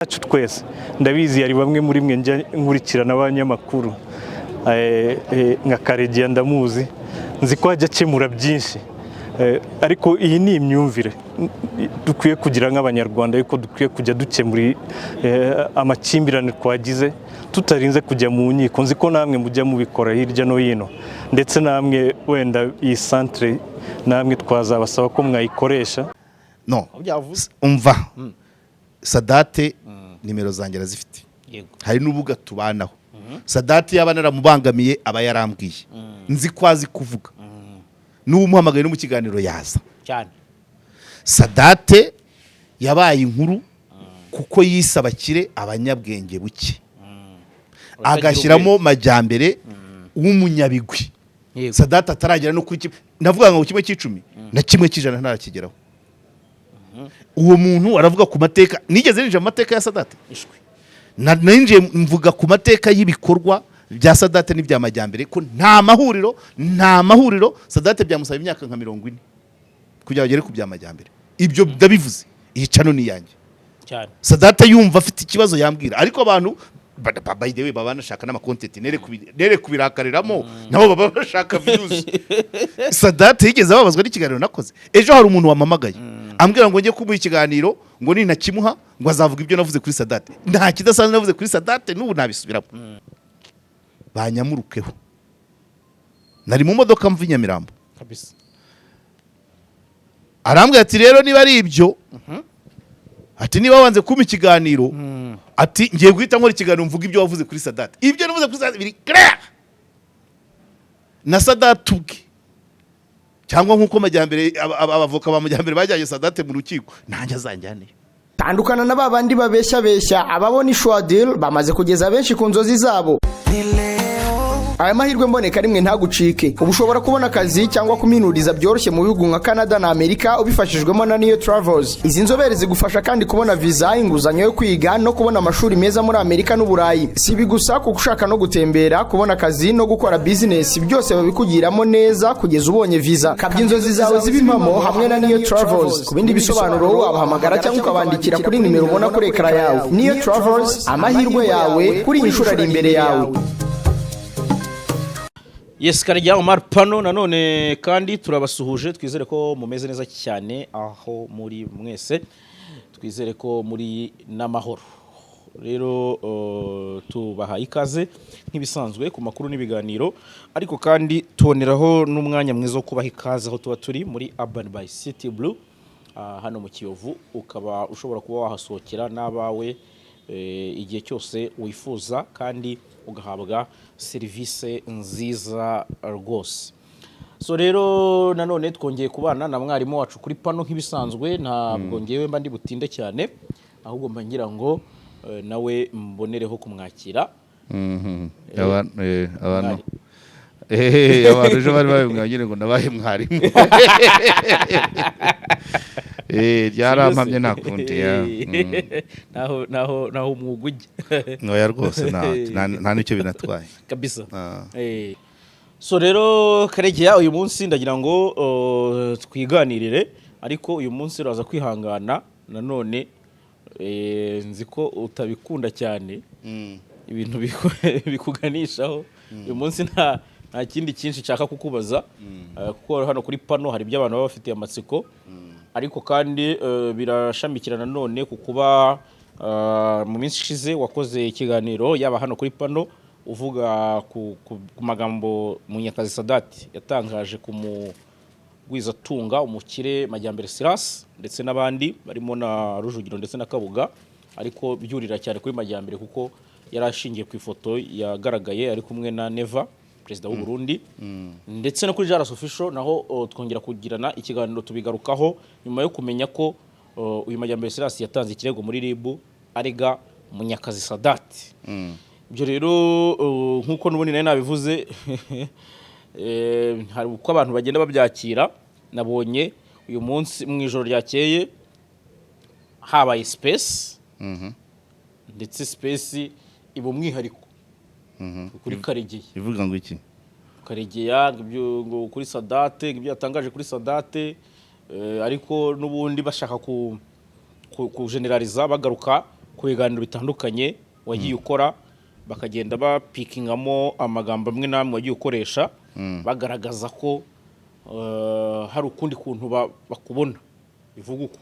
Yacu twese ndabizi, hari bamwe muri mwe njya nkurikirana, abanyamakuru nka Karegeya ndamuzi, nzi ko ajya akemura byinshi. Ariko iyi ni imyumvire dukwiye kugira nk'Abanyarwanda, yuko dukwiye kujya dukemura amakimbirane twagize tutarinze kujya mu nkiko. Nzi ko namwe mujya mubikora hirya no hino, ndetse namwe wenda iyi centre namwe twazabasaba ko mwayikoresha. No. Byavuze. Umva, Sadate nimero zanjye arazifite. Hari n'ubuga tubanaho. Sadate yaba naramubangamiye aba yarambwiye. Nzi ko azi kuvuga, n'ubu umuhamagaye no mu kiganiro yaza. Sadate yabaye inkuru kuko yise abakire abanyabwenge buke, agashyiramo Majyambere w'umunyabigwi. Sadate ataragera no kuri kimwe, ndavuga ngo kimwe cy'icumi na kimwe cy'ijana ntarakigeraho. Uwo muntu aravuga ku mateka. Nigeze ninjira mu mateka ya Sadate? Ishwi. Ninjiye mvuga ku mateka y'ibikorwa bya Sadate n'ibya Majyambere, ko nta mahuriro, nta mahuriro. Sadate byamusaba imyaka nka 40 kugira ngo agere ku bya Majyambere. Ibyo ndabivuze, iyi channel ni iyanjye. Sadate yumva afite ikibazo yambwira, ariko abantu by the way baba banashaka n'ama content, nere kubirakariramo, nabo baba bashaka views. Sadate yigeze ababazwa n'ikiganiro nakoze ejo? Hari umuntu wampamagaye ambwira ngo njye kumuha ikiganiro, ngo ninakimuha ngo azavuga ibyo navuze kuri Sadate. Nta kidasanzwe navuze kuri Sadate, n'ubu nabisubiramo. Banyamurukeho, nari mu modoka mva i Nyamirambo. Arambwira ati: "Rero niba ari ibyo," ati, "niba wanze kumpa ikiganiro," ati, "ngiye guhita nkora ikiganiro mvuga ibyo wavuze kuri Sadate." Ibyo navuze kuri Sadate biri clair, na Sadate ubwe, cyangwa nk'uko Majyambere, abavoka ba Majyambere bajyanye Sadate mu rukiko, nanjye azanjyaneyo. Tandukana na ba bandi babeshya beshya. Ababona ishwadil bamaze kugeza benshi ku nzozi zabo. Aya mahirwe mboneka rimwe ntagucike. Ubu ushobora kubona akazi cyangwa kuminuriza byoroshye mu bihugu nka Canada na Amerika ubifashijwemo na Niyo Travels. Izi nzobere zigufasha kandi kubona viza, inguzanyo yo kwiga no kubona amashuri meza muri Amerika n'Uburayi. Si ibi gusa, kuko ushaka no gutembera, kubona akazi no gukora bizinesi, byose babikugiramo neza kugeza ubonye viza. Kabya inzozi zawe ziba impamo hamwe na Niyo Travels. Ku bindi bisobanuro wabahamagara cyangwa ukabandikira kuri nimero ubona kuri écran yawe. Niyo Travels, amahirwe yawe kuri iyi nshuro ari imbere yawe. Yes, Karegeya Omar Pano nanone kandi turabasuhuje. Twizere ko mumeze neza cyane aho muri mwese, twizere ko muri n'amahoro. Rero tubaha ikaze nk'ibisanzwe ku makuru n'ibiganiro, ariko kandi tuboneraho n'umwanya mwiza wo kubaha ikaze aho tuba turi muri Urban by City Blue, hano mu Kiyovu. Ukaba ushobora kuba wahasohokera n'abawe igihe cyose wifuza, kandi ugahabwa serivisi nziza rwose. So rero nanone twongeye kubana na mwarimu wacu kuri pano nk'ibisanzwe. Ntabwo ngewe mba ndi butinde cyane, ahubwo mba ngira ngo nawe mbonereho kumwakira. Abantu abantu ejo bari babimwagire ngo nabaye mwarimu. Ryarampamye, nta kundi ya. Naho umwuga ujya. Ntoya rwose, nta n'icyo binatwaye. Kabisa. So rero Karegeya, uyu munsi ndagira ngo twiganirire, ariko uyu munsi uraza kwihangana nanone, nzi ko utabikunda cyane ibintu bikuganishaho. Uyu munsi nta kindi cyinshi nshaka kukubaza, kuko hano kuri pano hari ibyo abantu baba bafitiye amatsiko, ariko kandi birashamikira nanone ku kuba mu minsi ishize wakoze ikiganiro, yaba hano kuri pano, uvuga ku magambo Munyakazi Sadati yatangaje ku mugwizatunga umukire Majyambere Silas ndetse n'abandi barimo na Rujugiro ndetse na Kabuga, ariko byurira cyane kuri Majyambere kuko yari ashingiye ku ifoto yagaragaye ari kumwe na Neva, perezida w'u Burundi. Ndetse no kuri Jaras Official naho twongera kugirana ikiganiro tubigarukaho, nyuma yo kumenya ko uyu Majyambere Silas yatanze ikirego muri RIB arega Munyakazi Sadati. Ibyo rero nk'uko n'ubundi nari nabivuze, hari uko abantu bagenda babyakira. Nabonye uyu munsi mu ijoro ryakeye habaye space, ndetse space iba umwihariko kuri Karegeya. Ivuga ngo iki? Karegeya ngo ibyo ngo kuri Sadate, ngo ibyo yatangaje kuri Sadate, ariko n'ubundi bashaka ku generaliza, bagaruka ku Ku biganiro bitandukanye wagiye ukora, bakagenda bapikingamo amagambo amwe n'amwe wagiye ukoresha, bagaragaza ko hari ukundi kuntu bakubona, bivuga uko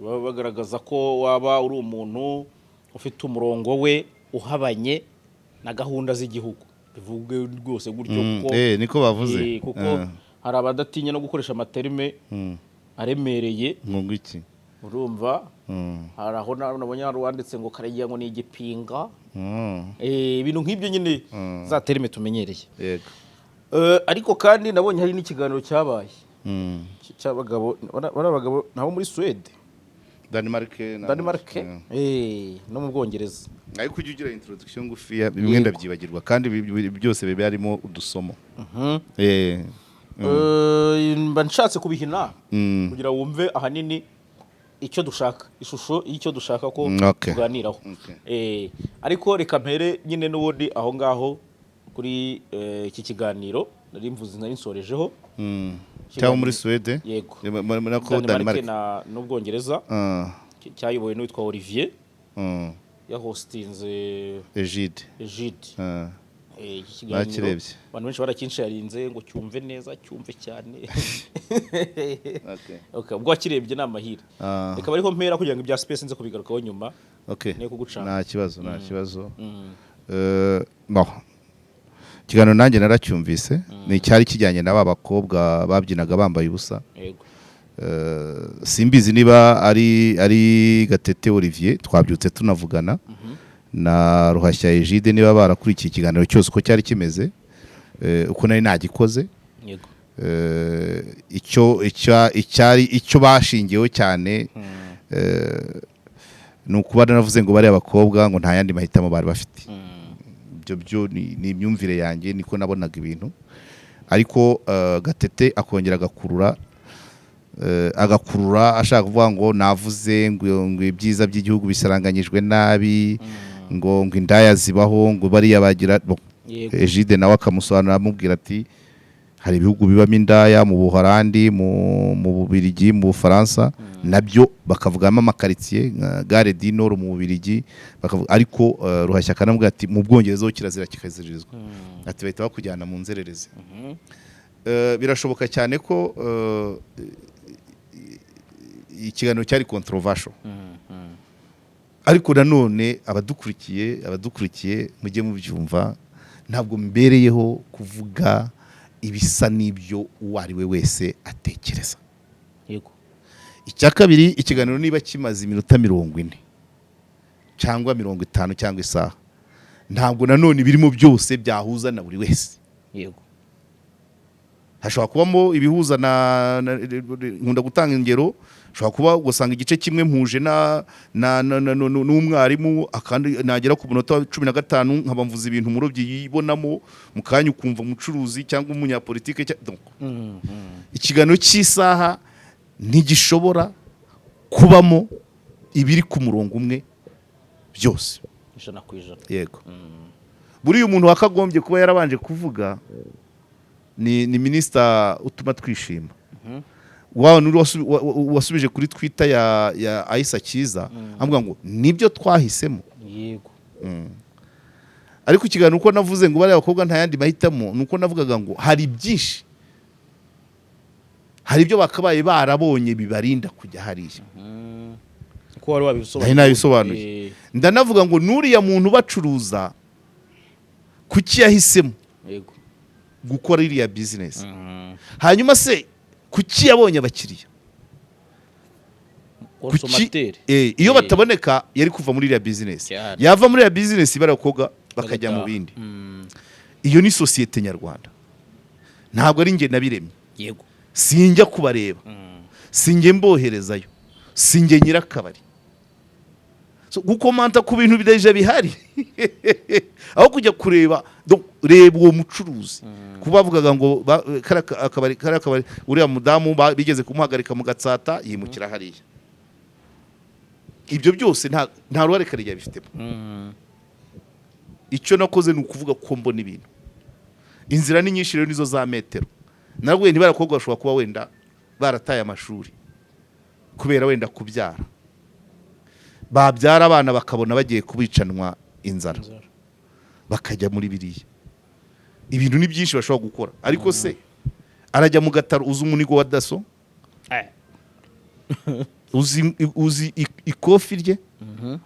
baba bagaragaza ko waba uri umuntu ufite umurongo we uhabanye na gahunda z'igihugu, bivuge rwose gutyo, kuko Niko bavuze. Kuko hari abadatinya no gukoresha ama termes aremereye. Ngo iki? Urumva, hari aho nabonye hari uwanditse ngo Karegeya ngo ni igipinga. Ibintu nk'ibyo nyine, za termes tumenyereye. Ariko kandi nabonye hari n'ikiganiro cyabaye cy'abagabo, bari abagabo nabo muri Suwede, Denmark. Denmark, no mu Bwongereza. Ariko ujya ugira introduction ngufiya, bimwe ndabyibagirwa, kandi byose biba harimo udusomo. Mba nshatse kubihina kugira wumve ahanini icyo dushaka, ishusho y'icyo dushaka ko tuganiraho. Ariko reka mpere nyine n'ubundi aho ngaho kuri iki kiganiro nari mvuze, nari nsorejeho. Cyangwa muri Suwede? Yego. Nako Denmark Denmark. na n'Ubwongereza, cyayobowe n'uwitwa Olivier, yahostinze Egide. Egide. Iki kiganiro Nakirebye. abantu benshi barakinsharinze ngo cyumve neza, cyumve cyane. Okay, ubwo wakirebye ni amahire. Reka bariho mpera kugira ngo ibya space nze kubigarukaho nyuma. Niyo kugucanga. Nta kibazo, nta kibazo. Bon. Ikiganiro nanjye naracyumvise, ni icyari kijyanye na ba bakobwa babyinaga bambaye ubusa. Simbizi niba ari Gatete Olivier twabyutse tunavugana na Ruhashya Egide, niba barakurikiye ikiganiro cyose uko cyari kimeze, uko nari nagikoze. Icyo icyari icyo bashingiyeho cyane, ni ukuba naravuze ngo bariya bakobwa ngo nta yandi mahitamo bari bafite. Ibyo byo ni imyumvire yanjye, niko nabonaga ibintu. Ariko Gatete akongera agakurura ashaka kuvuga ngo navuze ngo ibyiza by'igihugu bisaranganyijwe nabi, ngo indaya zibaho, ngo bariya bagira bo. Egide nawe akamusobanurira, amubwira ati hari ibihugu bibamo indaya, mu Buholandi, mu Bubirigi, mu Bufaransa, nabyo bakavugamo amakaritsiye nka Gare du Nord mu Bubirigi bakavuga. Ariko Ruhashya akanamubwira ati mu Bwongereza ho kirazira kikaziririzwa, ati bahita bakujyana mu nzererezi. Birashoboka cyane ko ikiganiro cyari controversial, ariko nanone abadukurikiye mujye mubyumva, ntabwo mbereyeho kuvuga ibisa n'ibyo uwo ari we wese atekereza. Icya kabiri, ikiganiro niba kimaze iminota 40 cyangwa 50 cyangwa isaha, ntabwo nanone ibirimo byose byahuza na buri wese. Hashobora kubamo ibihuza na nkunda gutanga ingero, ushobora kuba ugasanga igice kimwe mpuje na n'umwarimu, akandi nagera ku munota wa 15 nkaba mvuze ibintu umurobyi yibonamo, mu kanya ukumva umucuruzi cyangwa umunyapolitike. Donc, ikiganiro cy'isaha ntigishobora kubamo ibiri ku murongo umwe byose. 100%. Yego, buriya umuntu wakagombye kuba yarabanje kuvuga ni minisita utuma twishima wa nuri wasubije kuri Twitter ya Aisa Cyiza, avuga ngo nibyo twahisemo. Ariko ikiganiro, uko navuze ngo bariya bakobwa nta yandi mahitamo, ni uko navugaga ngo hari byinshi, hari ibyo bakabaye barabonye bibarinda kujya hariya. Ko wari wabisobanuye. Nari nabisobanuye. Ndanavuga ngo n'uriya muntu ubacuruza, kuki yahisemo gukora iriya bizinesi? Hanyuma se kuki yabonye abakiriya? Consommateur. Iyo bataboneka yari kuva muri iriya bizinesi. Yava muri iriya bizinesi, bariya bakobwa bakajya mu Bagataha. bindi. Iyo ni sosiyete nyarwanda, ntabwo ari njye nabiremye. Sinjya kubareba, sinjye mboherezayo, sinjye nyirakabari. So, gukomanta ku bintu bideje bihari aho kujya kureba, donc, reba uwo mucuruzi, kuba bavugaga ngo kariya akabari uriya mudamu bigeze kumuhagarika mu Gatsata, yimukira hariya. Ibyo byose nta ruhare kariya bifitemo. Icyo nakoze ni ukuvuga ko mbona ibintu, inzira ni nyinshi rero, nizo za metero. Narabwiye ntibari abakobwa bashobora kuba wenda barataye amashuri kubera wenda kubyara. Babyara abana bakabona bagiye kubicanwa inzara, Inzara. bakajya muri biriya. Ibintu ni byinshi bashobora gukora, ariko se arajya mu gataro? Uzi umunigo wa DASSO? Uzi ikofi rye?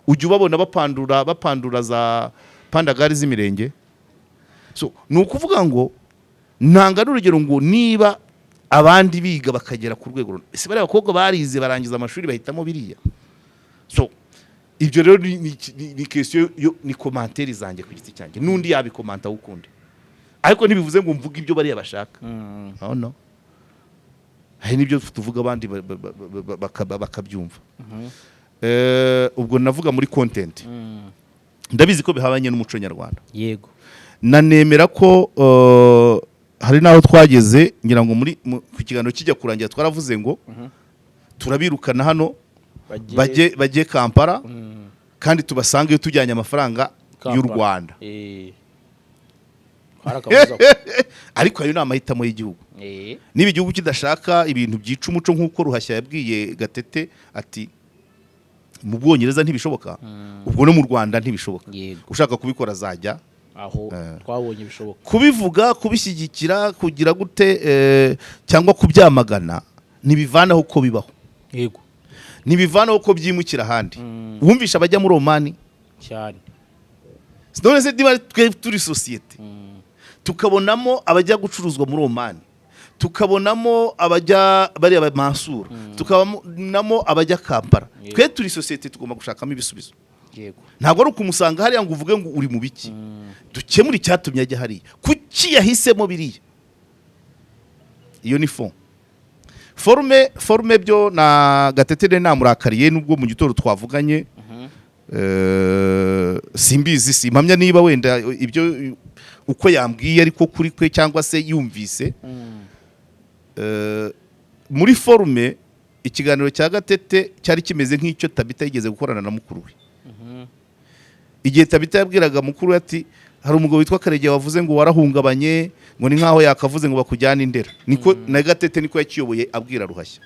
Ujya ubabona bapandura za pandagari z'imirenge. So ni ukuvuga ngo ntanga n'urugero ngo niba abandi biga bakagera ku rwego ese bariya bakobwa barize barangiza amashuri bahitamo biriya? So ibyo rero ni question yo, ni commentaire zanjye ku giti cyanjye, n'undi yabikomanta ukundi, ariko ntibivuze ngo mvuge ibyo bariya bashaka. Oh no, hari n'ibyo tuvuga abandi bakabyumva. Ubwo navuga muri content, ndabizi ko bihabanye n'umuco nyarwanda. Nanemera ko hari n'aho twageze, ngira ngo muri ku kiganiro kijya kurangira twaravuze ngo turabirukana hano, bajye Kampala, kandi tubasange tujyanye amafaranga y'u Kampala. Rwanda. Hari akabuza ko. Ariko ayo ni amahitamo y'igihugu. Niba igihugu kidashaka ibintu byica umuco, nk'uko Ruhashya yabwiye Gatete ati mu Bwongereza ntibishoboka, ubwo no mu Rwanda ntibishoboka. Ushaka kubikora azajya aho twabonye bishoboka. Kubivuga, kubishyigikira, kugira gute, cyangwa kubyamagana, ntibivanaho ko bibaho. Ntibivanaho ko byimukira ahandi. Wumvisha abajya muri Omani? Cyane. None se niba twe turi sosiyete, tukabonamo abajya gucuruzwa muri Omani, tukabonamo abajya bariya Mansura, tukabonamo abajya Kampala, twe turi sosiyete, tugomba gushakamo ibisubizo. Ntabwo ari ukumusanga hariya ngo uvuge ngo uri mu biki. Dukemure icyatumye ajya hariya, kuki yahisemo biriya. Iyo ni fond. Forme byo na Gatete rero namurakariye, nubwo mu gitondo twavuganye. Simbizi, simpamya niba wenda ibyo uko yambwiye ariko kuri kwe cyangwa se yumvise. Muri forme, ikiganiro cya Gatete cyari kimeze nk'icyo Tabita yigeze gukorana na mukuru we, igihe Tabita yabwiraga mukuru we ati hari umugabo witwa Karegeya wavuze ngo warahungabanye, ngo ni nkaho yakavuze ngo bakujyane Indera. Niko na Gatete niko yakiyoboye abwira Ruhashya.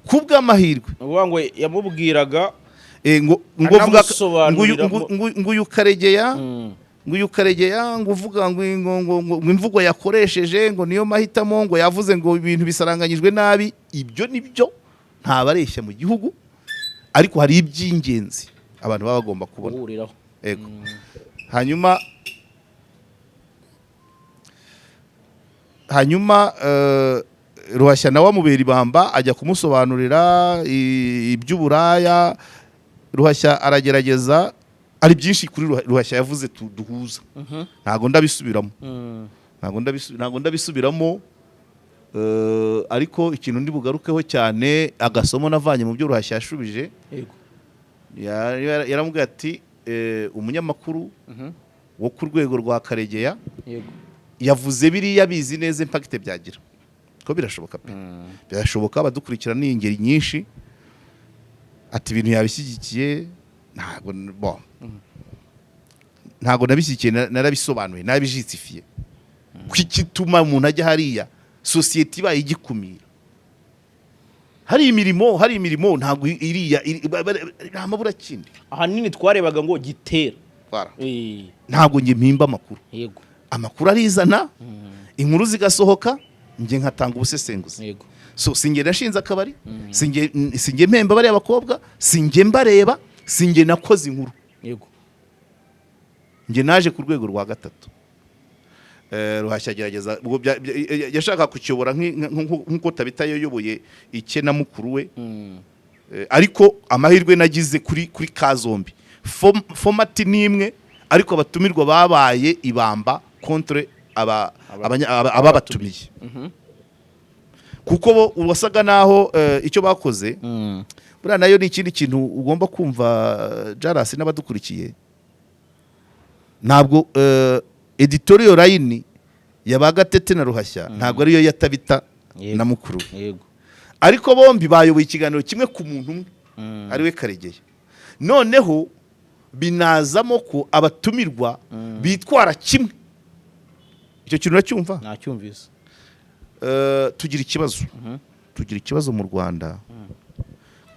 Kubw'amahirwe Ni ukuvuga ngo yamubwiraga ngo vuga anamusobanurira ngo uyu Karegeya, ngo uyu Karegeya, ngo uvuga ngo imvugo yakoresheje ngo niyo mahitamo, ngo yavuze ngo ibintu bisaranganyijwe nabi. Ibyo nibyo, ntabareshya mu gihugu, ariko hari iby'ingenzi abantu baba bagomba kubona. Guhuriraho. Ego. Hanyuma Ruhashya nawe amubera ibamba, ajya kumusobanurira iby'uburaya. Ruhashya aragerageza, ari byinshi kuri Ruhashya yavuze duhuza, ntabwo ndabisubiramo. Ntabwo ndabisubiramo, ariko ikintu ndi bugarukeho cyane, agasomo navanye mu byo Ruhashya yashubije, yaramubwiye ati umunyamakuru wo ku rwego rwa Karegeya yavuze biriya bizi neza impact byagira, ko birashoboka pe, birashoboka, abadukurikira ni ingeri nyinshi. Ati ibintu yabishyigikiye. Ntabwo, bon, ntabwo nabishyigikiye, narabisobanuye, nabijitifiye ko igituma umuntu ajya hariya, sosiyete ibaye igikumira, hari imirimo ntabwo iriya nta maburakindi. Ahanini twarebaga ngo gitera. Voilà. Ntabwo njye mpimba amakuru. Amakuru arizana, inkuru zigasohoka, njye nkatanga ubusesenguzi. So sinjye nashinze akabari, sinjye mpemba bariya bakobwa, sinjye mbareba, sinjye nakoze inkuru. Njye naje ku rwego rwa gatatu. Ruhashya agerageza ubwo yashakaga kukiyobora nk'uko Tabita yayoboye icye na mukuru we. Ariko amahirwe nagize kuri ka zombi, format ni imwe, ariko abatumirwa babaye ibamba contre ababatumiye, kuko bo wasaga naho icyo bakoze buriya nayo ni ikindi kintu ugomba kumva, Jarasi n'abadukurikiye. Ntabwo editorial line ya ba Gatete na Ruhashya ntabwo ariyo ya Tabita na mukuru we. Ariko bombi bayoboye ikiganiro kimwe ku muntu umwe, ariwe Karegeya. Noneho binazamo ko abatumirwa bitwara kimwe. Icyo kintu uracyumva? Nacyumvise. Tugira ikibazo mu Rwanda.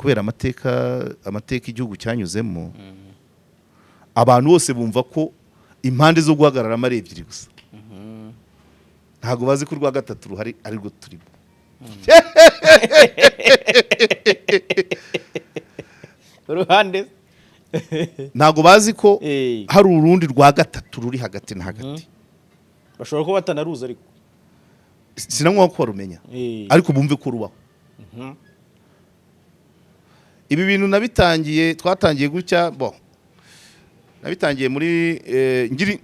Kubera amateka igihugu cyanyuzemo, abantu bose bumva ko impande zo guhagararamo ari ebyiri gusa. Ntabwo bazi ko urwa gatatu ruhari, arirwo turimo. Uruhande? Ntabwo bazi ko hari urundi rwa gatatu ruri hagati na hagati. Bashobora kuba batanaruzi, ariko Sinanywa ko barumenya, ariko bumve ko rubaho. Ibi bintu nabitangiye, twatangiye gutya. Bo nabitangiye muri ngiri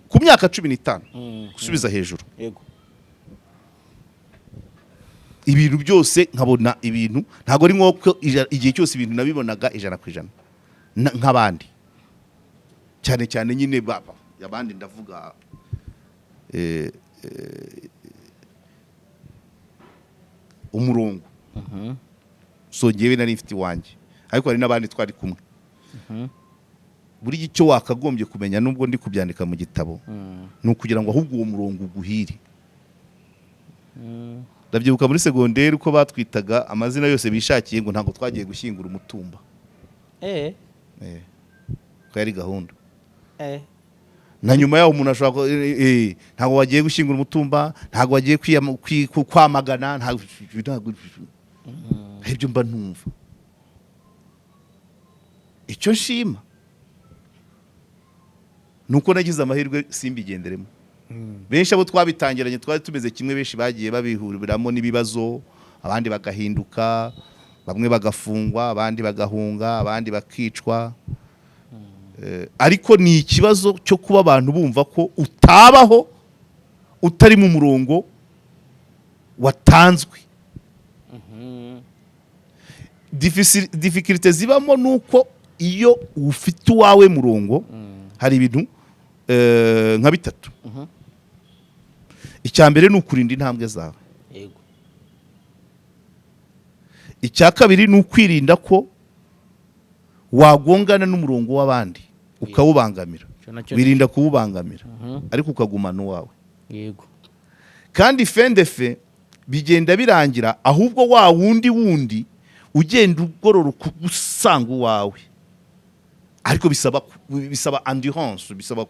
ku myaka 15 gusubiza hejuru. Ibintu byose nkabona ibintu, ntabwo ari nk'uko igihe cyose ibintu nabibonaga 100% nk'abandi, cyane cyane nyine baba abandi, ndavuga umurongo. So ngewe nari mfite iwanjye, ariko hari n'abandi twari kumwe. Buriya icyo wakagombye kumenya, nubwo ndi kubyandika mu gitabo, ni ukugira ngo ahubwo uwo murongo uguhire. Ndabyibuka muri segonderi uko batwitaga amazina yose bishakiye, ngo ntabwo twagiye gushyingura umutumba. Ko yari gahunda. Na nyuma yaho umuntu ashobora ntabwo wagiye gushyingura umutumba, ntabwo wagiye kwamagana, ntabwo ibyo mba ntumva. Icyo nshima ni uko nagize amahirwe simbigenderemo. Benshi abo twabitangiranye twari tumeze kimwe, benshi bagiye babihuriramo n'ibibazo, abandi bagahinduka, bamwe bagafungwa, abandi bagahunga, abandi bakicwa. Ariko ni ikibazo cyo kuba abantu bumva ko utabaho utari mu murongo watanzwe. Difficulté zibamo ni uko iyo ufite uwawe murongo, hari ibintu nka bitatu. Icya mbere ni ukurinda intambwe zawe. Icya kabiri ni ukwirinda ko wagongana n'umurongo w'abandi ukawubangamira. Icyo nacyo. Wirinda kuwubangamira, ariko ukagumana uwawe. Kandi fendefe bigenda birangira ahubwo wa wundi wundi ugenda ugororoka usanga uwawe, ariko bisaba endurance, bisaba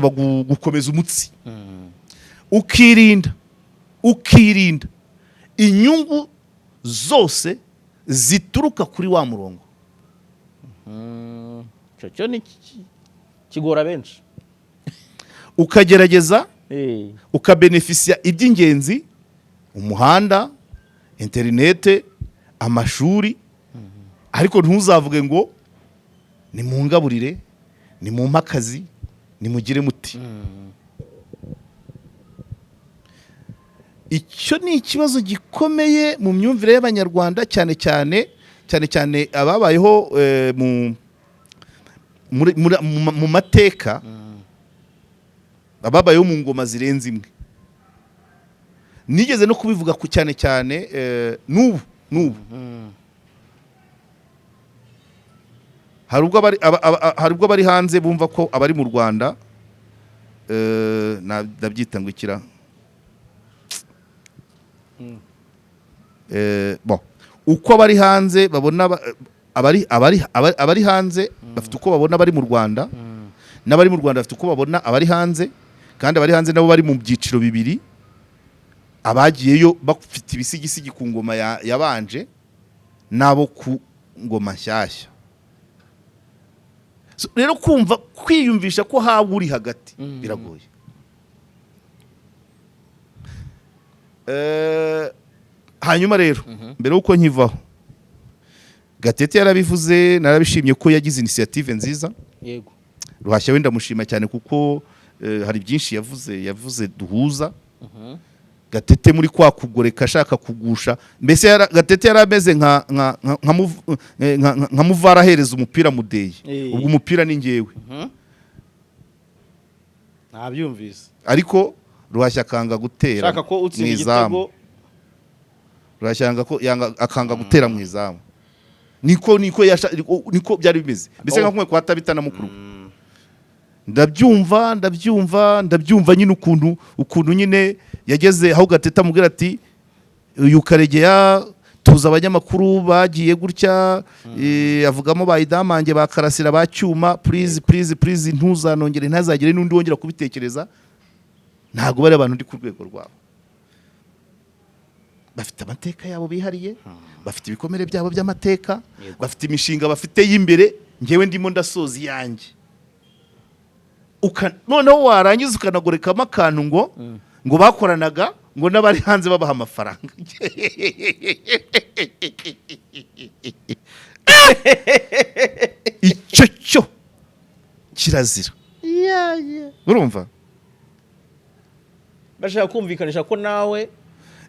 gukomeza umutsi, ukirinda inyungu zose zituruka kuri wa murongo. Icyo cyo ni kigora benshi. Ukagerageza ukabenefisiya iby'ingenzi: umuhanda, interinete, amashuri, ariko ntuzavuge ngo nimungaburire, nimumpe akazi, nimugire muti. Icyo ni ikibazo gikomeye mu myumvire y'Abanyarwanda, cyane cyane cyane cyane ababayeho mu muri- muri- mu mu mateka, ababayeho mu ngoma zirenze imwe. Nigeze no kubivuga ku cyane cyane n'ubu hari ubwo abari hanze bumva ko abari mu Rwanda ndabyita ngo ikira. Bon, uko abari hanze babona abari hanze bafite uko babona abari mu Rwanda, n'abari mu Rwanda bafite uko babona abari hanze, kandi abari hanze nabo bari mu byiciro bibiri: abagiyeyo bafite ibisigisigi ku ngoma yabanje n'abo ku ngoma nshyashya. So, rero kumva kwiyumvisha ko haba uri hagati biragoye. Hanyuma rero mbere y'uko nkivaho, Gatete yarabivuze, narabishimye ko yagize initiative nziza. Ruhashya we ndamushima cyane kuko hari byinshi yavuze duhuza. Gatete muri kwa kugoreka ashaka kugusha, mbese Gatete yari ameze nka Muvara ahereza umupira Mudeyi. Ubwo umupira ni ngewe. Ntabyumvise. Ariko Ruhashya akanga gutera Shaka ko mu utsinda izamu. igitego. Ruhashya akanga gutera mu izamu. Niko byari bimeze, mbese nka kumwe kwa Tabita na mukuru we. Ndabyumva nyine ukuntu nyine yageze aho Gatete amubwira ati: "Uyu Karegeya Tuzi abanyamakuru bagiye gutya, avugamo ba Idamange, ba Karasira, ba Cyuma. Please, please, please, ntuzanongere, ntazagire n'undi wongera kubitekereza. Ntabwo bari abantu ndi ku rwego rwabo. Bafite amateka yabo bihariye, bafite ibikomere byabo by'amateka, bafite imishinga bafite y'imbere. Ngewe ndimo ndasoza iyanjye. Noneho warangiza ukanagorekamo akantu ngo bakoranaga ngo n'abari hanze babaha amafaranga. Icyo cyo kirazira, urumva? Bashaka kumvikanisha ko nawe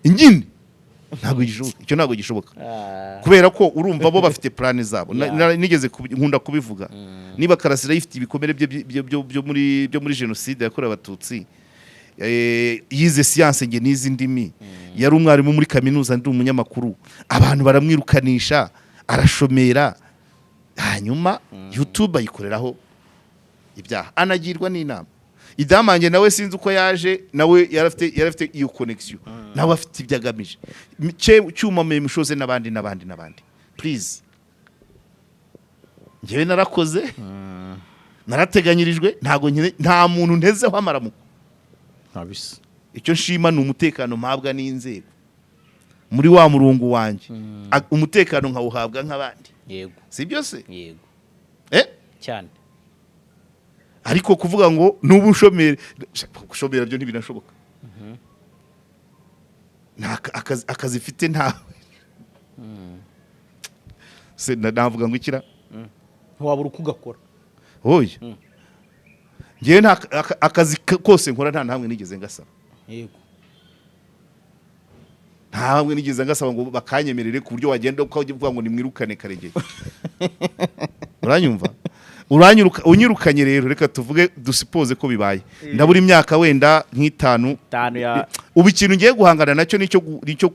Nyine ntabwo gishoboka, icyo ntabwo gishoboka, kubera ko urumva bo bafite plan zabo. Nigeze nkunda kubivuga, niba Karasira yifite ibikomere bye byo muri jenoside yakorewe Abatutsi, yize siyanse, nge nize indimi, yari umwarimu muri kaminuza, ndi umunyamakuru, abantu baramwirukanisha arashomera, hanyuma YouTube ayikoreraho ibyaha, anagirwa n'inama. Idamange nawe sinzi uko yaje, nawe yarafite iyo connection, nawe afite ibyo agamije. Cyuma Memushoze n'abandi n'abandi n'abandi, please, njyewe narakoze, narateganyirijwe, ntabwo nta muntu ntezeho amaramuko. Ntabisa. Icyo nshima ni umutekano mpabwa n'inzego muri wa murongo wanjye. Umutekano nkawuhabwa nk'abandi. Si byo se? Yego. Eh? Cyane. Ariko kuvuga ngo n'ubu ushomeri, gushomera byo ntibinashoboka. Nta akazi mfite, nta se navuga ngo ikira. Ntiwabura uko ugakora. Oya, ngewe nta akazi kose nkora, nta namwe nigeze ngasaba. Nta hamwe nigeze ngasaba ngo bakanyemerere, ku buryo wagenda ukajya uvuga ngo nimwirukane Karegeye. Uranyumva? Uranyiruka, unyirukanye rero, reka tuvuge, dusipoze ko bibaye, ndabura imyaka wenda nk'itanu. Itanu ya Ubu ikintu ngiye guhangana nacyo nicyo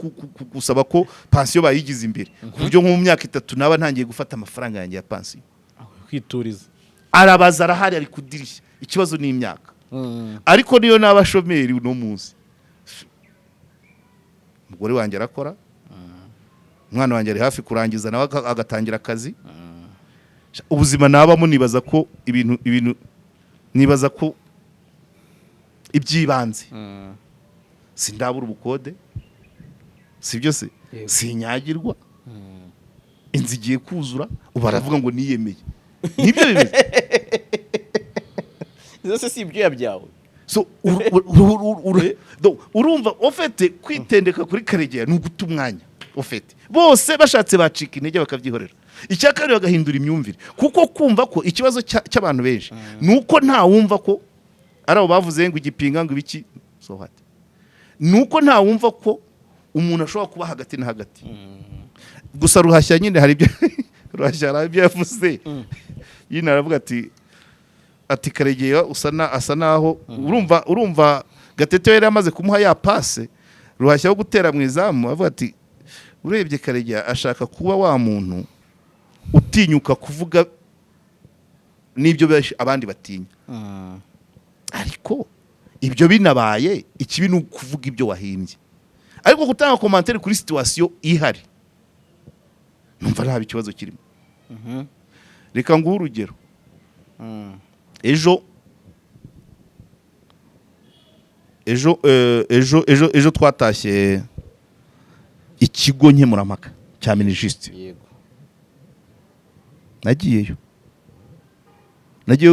gusaba ko pansiyo bayigize imbere, ku buryo nko mu myaka 3 naba ntangiye gufata amafaranga yanjye ya pansiyo. Kwituriza. Arabaza, arahari, ari kudirishya. Ikibazo ni imyaka. Ariko niyo naba shomeri uno munsi, umugore wanjye arakora, umwana wanjye ari hafi kurangiza, nawe agatangira akazi. Ubuzima nabamo, nibaza ko ibintu nibaza ko iby'ibanze, sindabura ubukode, si byo se? Yego. Sinyagirwa, inzu igiye kuzura. Ubu baravuga ngo niyemeye, nibyo bimeze. Zose si ibyuya byawe. So donc, urumva ufite kwitendeka kuri Karegeya ni uguta umwanya ufite. Bose bashatse bacika intege bakabyihorera. Icya kabiri, bagahindura imyumvire, kuko kumva ko ikibazo cy'abantu benshi ni uko nta wumva ko ari abo bavuze ngo igipinga, ngo ibiki, so what, ni uko nta wumva ko umuntu ashobora kuba hagati na hagati. Gusa Ruhashya nyine hari ibyo, Ruhashya hari ibyo yavuze nyine, aravuga ati Karegeya usa na asa naho urumva Gatete yari amaze kumuha ya passe Ruhashya wo gutera mu izamu. Avuga ati urebye Karegeya ashaka kuba wa muntu utinyuka kuvuga n'ibyo benshi abandi batinya. Ariko ibyo binabaye, ikibi ni ukuvuga ibyo wahimbye. Ariko gutanga commentaire kuri situation ihari, numva nta ikibazo kirimo. Reka nguhe urugero. Ejo twatashye ikigo nkemurampaka cya Minijust. Nagiyeyo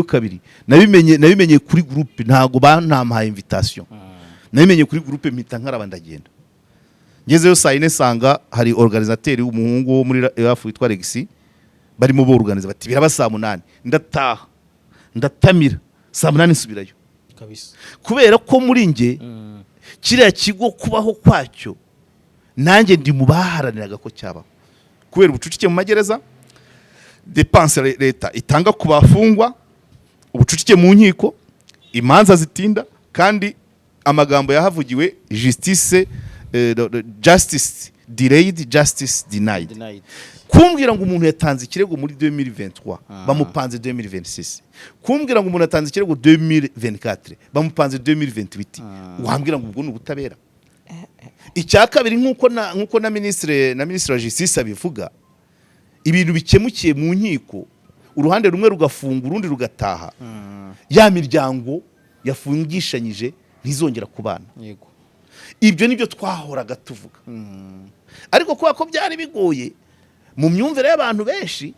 kabiri. Nabimenye kuri groupe, ntabwo banampaye invitation. Nabimenye kuri groupe, mpita nkaraba ndagenda. Ngezeyo saa 4, nsanga hari organisateur w'umuhungu wo muri hafi witwa Alexis, barimo borganiza, bati biraba saa 8. Ndataha, ndatamira, saa 8 nsubirayo. Kubera ko muri nge kiriya kigo kubaho kwacyo, nanjye ndi mu baharaniraga ko cyabaho, kubera ubucucike mu magereza, dépenses leta itanga ku bafungwa, ubucucike mu nkiko, imanza zitinda, kandi amagambo yahavugiwe, justice justice delayed, justice denied. Denied. Kumbwira ngo umuntu yatanze ikirego muri 2023, bamupanze 2026, kumbwira ngo umuntu yatanze ikirego 2024, bamupanze 2028, wambwira ngo ubwo ni ubutabera? Icya kabiri, nk'uko na minisitiri wa justice abivuga, ibintu bikemukiye mu nkiko, uruhande rumwe rugafunga, urundi rugataha, ya miryango yafungishanyije ntizongera kubana. Ibyo nibyo twahoraga tuvuga, ariko kubera ko byari bigoye mu myumvire y'abantu benshi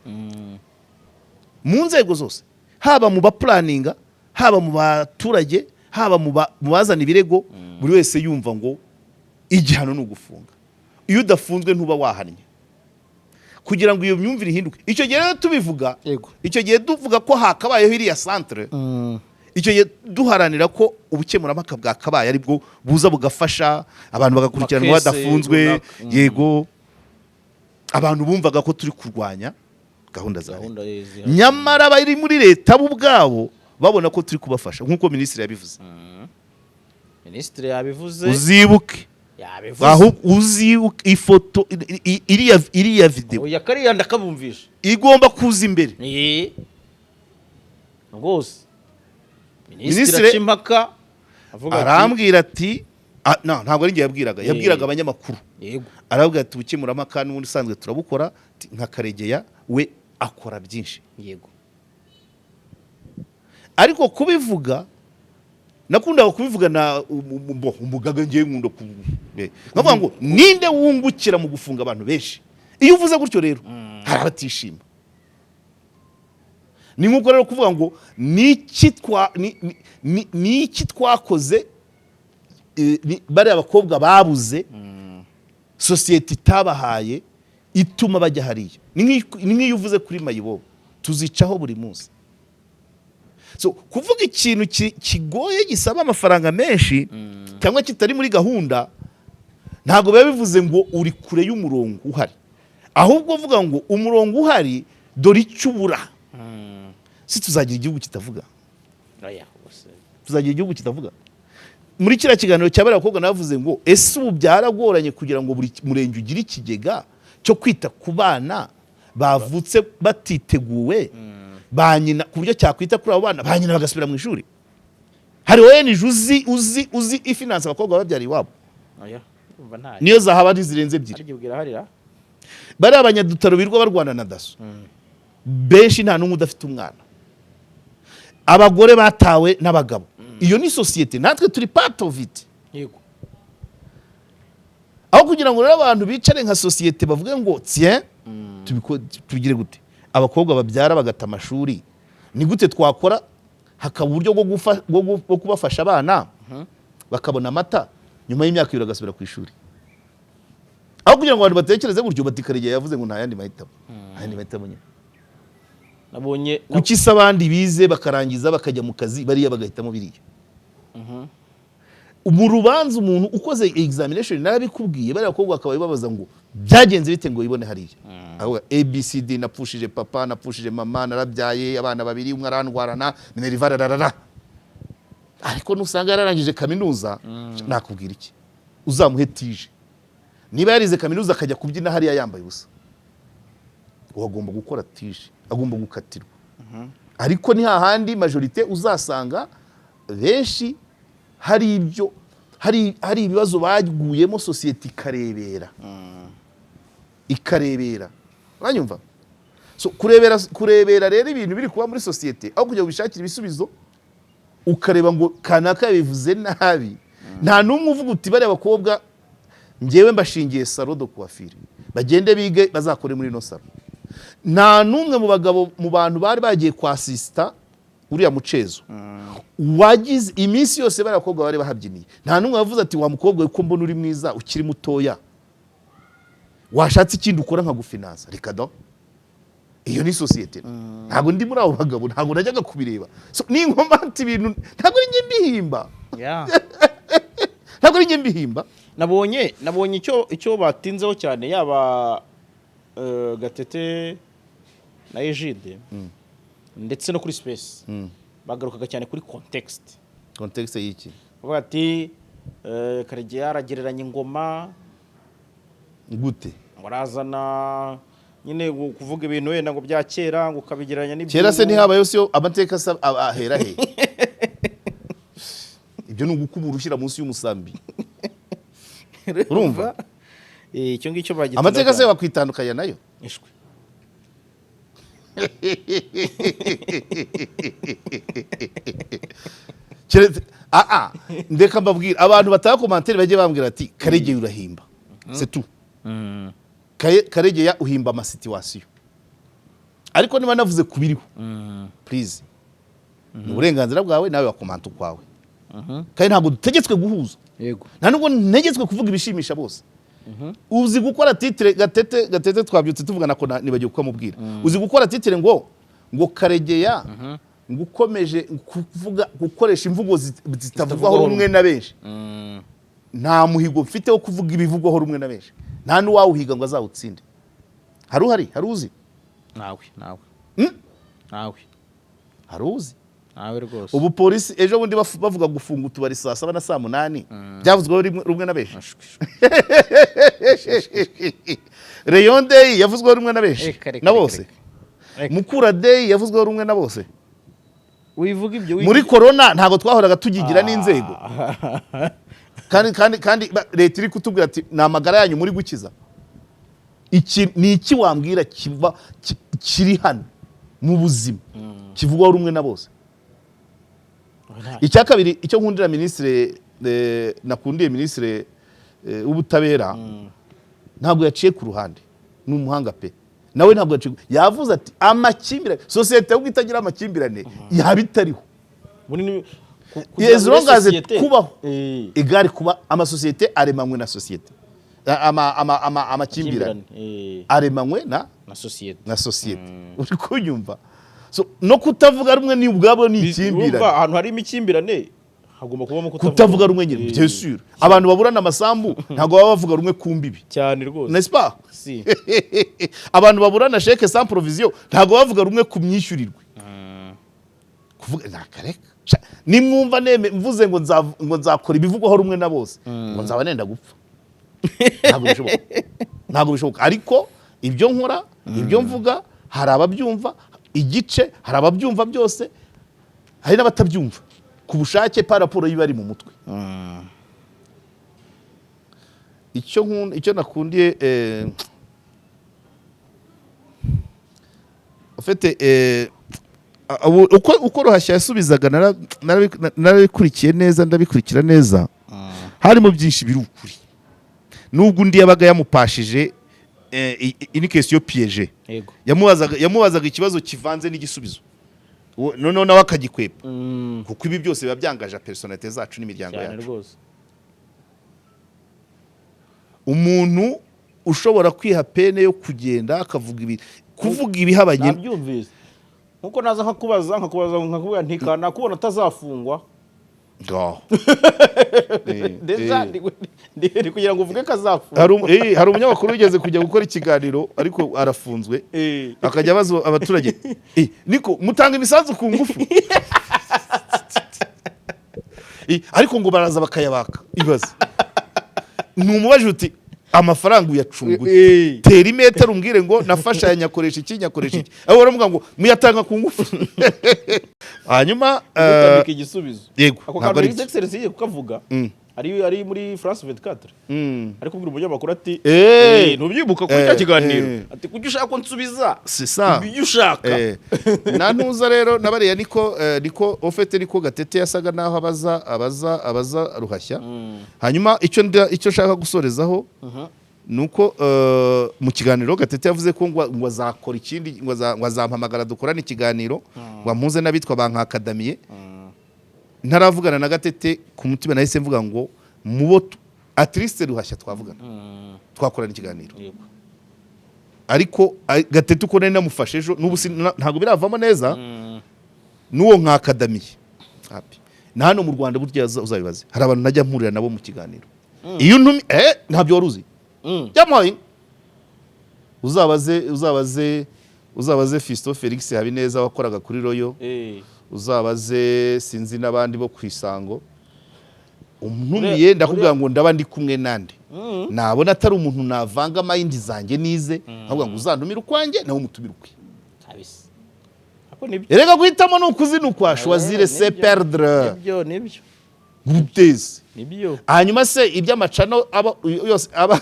mu nzego zose, haba mu baplanninga, haba mu baturage, haba mu bazana ibirego, buri wese yumva ngo igihano ni ugufunga, iyo udafunzwe ntuba wahannye. Kugira ngo iyo myumvire ihinduke, icyo gihe rero tubivuga, icyo gihe tuvuga ko hakabayeho iriya centre, icyo gihe duharanira ko ubukemurampaka bwakabaye aribwo buza bugafasha abantu bagakurikiranwa Ama case badafunzwe. runaka. Yego, abantu bumvaga ko turi kurwanya gahunda za leta. Gahunda zihari. Nyamara abari muri leta bo ubwabo babona ko turi kubafasha, nk'uko minisitiri yabivuze. Minisitiri yabivuze. Uzibuke. Yabivuze. Ahubwo uzibuke ifoto iriya videwo. Oya, kariya ndakabumvisha. Igomba kuza imbere. Rwose minisitiri Minisitiri aca impaka avuga ati arambwira ati no, ntabwo ari njye yabwiraga, yabwiraga abanyamakuru. Arabwira ati: "Ubukemurampaka n'ubundi usanzwe turabukora," ati, "nka Karegeya we akora byinshi." Ariko kubivuga nakundaga kubivuga na umugaga, ngiye nkunda nkavuga ngo ninde wungukira mu gufunga abantu benshi? Iyo uvuze gutyo rero hari abatishima. Ni nk'uko rero kuvuga ngo niki twakoze, bariya bakobwa babuze sosiyete itabahaye ituma bajya hariya. Ni nk'iyo uvuze kuri mayibobo tuzicaho buri munsi. So kuvuga ikintu kigoye, gisaba amafaranga menshi cyangwa kitari muri gahunda, ntabwo biba bivuze ngo uri kure y'umurongo uhari, ahubwo uvuga ngo umurongo uhari dore icyo ubura. Si tuzagira igihugu kitavuga? Oya, bose. Tuzagira igihugu kitavuga. Muri kiriya kiganiro cya bariya bakobwa navuze ngo ese ubu byaragoranye kugira ngo buri murenge ugire ikigega cyo kwita ku bana bavutse batiteguwe ba nyina, ku buryo cyakwita kuri abo bana, ba nyina bagasubira mu ishuri? Hari ONG uzi ifinance abakobwa babyara iwabo? Oya, umva ntayo. Niyo zahaba ntizirenze ebyiri. Ariko ubwira harira. Bariya abanyadutaro birirwa barwana na DASSO benshi, nta n'umwe udafite umwana. Abagore batawe n'abagabo, iyo ni sosiyete, natwe turi part of it. Aho kugira ngo rero abantu bicare nka sosiyete bavuge ngo tiens, tubigire gute, abakobwa babyara bagata amashuri ni gute twakora hakaba uburyo bwo kubafasha, abana bakabona amata, nyuma y'imyaka 2 bagasubira ku ishuri? Aho kugira ngo abantu batekereze gutyo, bati Karegeya yavuze ngo nta yandi mahitamo, nta yandi mahitamo nyine. Nabonye. Kuki se abandi bize bakarangiza bakajya mu kazi, bariya bagahitamo biriya? Mu rubanza umuntu ukoze examination, narabikubwiye, bariya bakobwa bakaba babaza ngo byagenze bite ngo wibone hariya? Avuga ABCD: napfushije papa, napfushije mama, narabyaye abana babiri, umwe arandwarana minerval, rarara. Ariko nusanga yararangije kaminuza, nakubwira iki? Uzamuhe tije. Niba yarize kaminuza akajya kubyina hariya yambaye ubusa, uwo agomba gukora tije, agomba gukatirwa. Ariko ni hahandi majorité uzasanga benshi hari ibyo, hari ibibazo baguyemo, sosiyete ikarebera, ikarebera. Uranyumva? So kurebera rero ibintu biri kuba muri sosiyete, aho kugira ngo ubishakire ibisubizo, ukareba ngo kanaka yabivuze nabi. Nta n'umwe uvuga uti bariya bakobwa njyewe mbashingiye salon de coiffure, bagende bige bazakore muri ino salon. Nta n'umwe mu bagabo, mu bantu bari bagiye kwassista uriya mucezo wagize iminsi yose bariya bakobwa bari bahabyiniye, nta n'umwe wavuze ati: "Wa mukobwa we, ko mbona uri mwiza ukiri mutoya, washatse ikindi ukora nkagufinansa?" Reka da, iyo ni sosiyete. Ntabwo ndi muri abo bagabo, ntabwo najyaga kubireba. So, ninkomata ibintu ntabwo ari njye mbihimba. Ntabwo ari njye mbihimba. Nabonye icyo batinzeho cyane, yaba Gatete na Egide, ndetse no kuri Space bagarukaga cyane kuri context. Context y'iki? Bavuga ati Karegeya aragereranya ingoma. Gute? Ngo arazana nyine kuvuga ibintu wenda ngo bya kera, ngo ukabigereranya n'iby'ubu. Kera se ntihabayeho? Siyo amateka ahera he? Ibyo ni ugukubura ushyira munsi y'umusambi. Urumva? Icyo ngicyo bagitindaho Amateka se cyane. wakwitandukanya nayo? Ishwi. Keretse ndeka mbabwira, abantu batanga commentaire bajye bambwira ati: "Karegeya, urahimba, c'est tout. Karegeya, uhimba ama situation." Ariko niba navuze ku biriho, please, ni uburenganzira bwawe, nawe wakomanta ukwawe, kandi ntabwo dutegetswe guhuza. Nta nubwo ntegetswe kuvuga ibishimisha bose. Uzi gukora titre, Gatete? Gatete twabyutse tuvugana ko nibagiwe kukamubwira. Uzi gukora titre ngo "Karegeya ngo ukomeje kuvuga, gukoresha imvugo zitavugwaho rumwe na benshi"? Nta muhigo mfite wo kuvuga ibivugwaho rumwe na benshi, nta n'uwawuhiga ngo azawutsinde. Hari uhari? Hari uzi? Nawe, nawe. Hmm? Nawe. Hari uzi? Nawe rwose. Ubu polisi ejo bundi bavuga gufunga utubari saa 7 na saa 8, byavuzweho rumwe na benshi? Ashwi. Rayon Day yavuzweho rumwe na benshi? Reka, reka, Na reka, bose? Reka. Reka. Mukura Day yavuzweho rumwe na bose? Wivuga ibyo. Muri corona ntabwo twahoraga tugigira n'inzego, kandi leta iri kutubwira ati: "Ni amagara yanyu muri gukiza." Iki ni iki wambwira kiba kiri hano mu buzima kivugwaho rumwe na bose? Icya kabiri, icyo nkundira minisitiri, nakundiye minisitiri w'ubutabera, ntabwo yaciye ku ruhande, ni umuhanga pe. Nawe ntabwo yaciye, yavuze ati: "Amakimbirane, sosiyete ahubwo itagira amakimbirane yaba itariho." Bunini kugira As ngo long as sosiyete- kubaho, igare kuba amasosiyete aremanywe na sosiyete, amakimbirane aremanywe na na sosiyete. Na sosiyete, uri kunyumva? So, no kutavuga rumwe ni ubwabo ni Urumva, ikimbirane. ahantu harimo ikimbirane hagomba kubamo Kutavuga rumwe nyine. Bien sûr, abantu baburana amasambu ntabwo baba bavuga rumwe ku mbibi. Cyane rwose. N'est-ce pas? Si. Abantu baburana chèque sans provision ntabwo bavuga rumwe ku myishyurirwe. Kuvuga nakareka. Nimwumva neme mvuze ngo nzakora ibivugwaho rumwe na bose, ngo nzaba nenda gupfa, ntabwo bishoboka, ntabwo bishoboka. Ariko ibyo nkora, ibyo mvuga, hari ababyumva igice, hari ababyumva byose, hari n'abatabyumva ku bushake par rapport y'ibari mu mutwe. Icyo nakundiye, en fait, uko Ruhashya yasubizaga, narabikurikiye neza, ndabikurikira neza, harimo byinshi biri ukuri, nubwo undi yabaga yamupashije une question piège. Yamubazaga ikibazo kivanze n'igisubizo. Noneho nawe akagikwepa, kuko ibi byose biba byangaje personnalité zacu n'imiryango yacu. Umuntu ushobora kwiha peine yo kugenda akavuga ibi, kuvuga ibihabanye. Nabyumvise, nkuko naza nkakubaza nkakubwira nti nakubona atazafungwa. Ngaho. Déjà ndi kugira ngo uvuge ko azafungwa. Hari umunyamakuru wigeze kujya gukora ikiganiro, ariko arafunzwe, akajya abaza abaturage: "Niko mutanga imisanzu ku ngufu?" Ariko ngo baraza bakayabaka. Ibaze, ntumubaje uti: "Amafaranga uyacunga ute? Tera imetero umbwire ngo nafashe aya, nyakoresha iki, nyakoresha iki." Aho baravuga ngo muyatanga ku ngufu, hanyuma Gutambika igisubizo. Yego, Ako ntabwo kantu ari His byo. Excellency yigiye kukavuga ari muri France 24, ari kubwira umunyamakuru ati: "Ntubyibuka kuri cya kiganiro?" Ati: "Kuki ushaka ko nsubiza C'est ça. ibyo ushaka?" Na ntuza rero nabariya niko au fait niko Gatete yasaga naho abaza Ruhashya. Hanyuma icyo nshaka gusorezaho ni uko mu kiganiro Gatete yavuze ko ngo azakora ikindi, ngo azampamagara dukorane ikiganiro, ngo ampuze n'abitwa ba Nkakadamiye. Ntaravugana na Gatete, ku mutima nahise mvuga ngo mubo at least Ruhashya twavugana, twakorana ikiganiro. Ariko Gatete uko nari namufashe ejo n'ubu ntabwo biravamo neza n'uwo Nkakadamiye. Happy. Na hano mu Rwanda burya uzabibaze, hari abantu najya mpurira nabo mu kiganiro iyo ntumi, ntabyo wari uzi. Byamuhaye, uzabaze Fiston Felix Habineza wakoraga kuri Royal. Uzabaze sinzi n'abandi bo ku Isango. Untumiye, ndakubwira ngo ndaba ndi kumwe nande? Nabona atari umuntu navanga mind zanjye nize, nkavuga ngo uzantumire ukwanjye, nawe umutumire ukwe. Kabisa. Ako nibyo. Erega guhitamo ni ukuzinukwa, choisir c'est Nibyo. perdre. Nibyo, nibyo. Guteze. Nibyo. Hanyuma se iby'amacano aba yose aba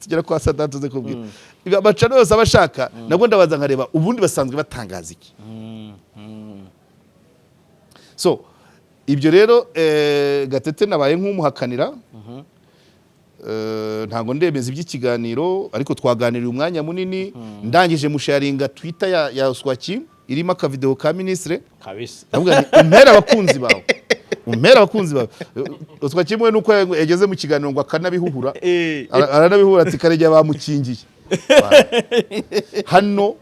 tugera kwa Sadate, tuze kubwira amacano yose aba ashaka, nabwo ndabanza nkareba ubundi basanzwe batangaza iki. So ibyo rero, Gatete nabaye nk'umuhakanira. Ntabwo ndemeza iby'ikiganiro, ariko twaganiriye umwanya munini. Ndangije musharinga Twitter ya Swaki irimo akavideo ka ministre. Ndavuga nti: "Umpere abakunzi bawe, umpere abakunzi bawe." Swaki we nuko yageze mu kiganiro ngo akanabihuhura. Aranabihura ati: "Karegeya bamukingiye hano."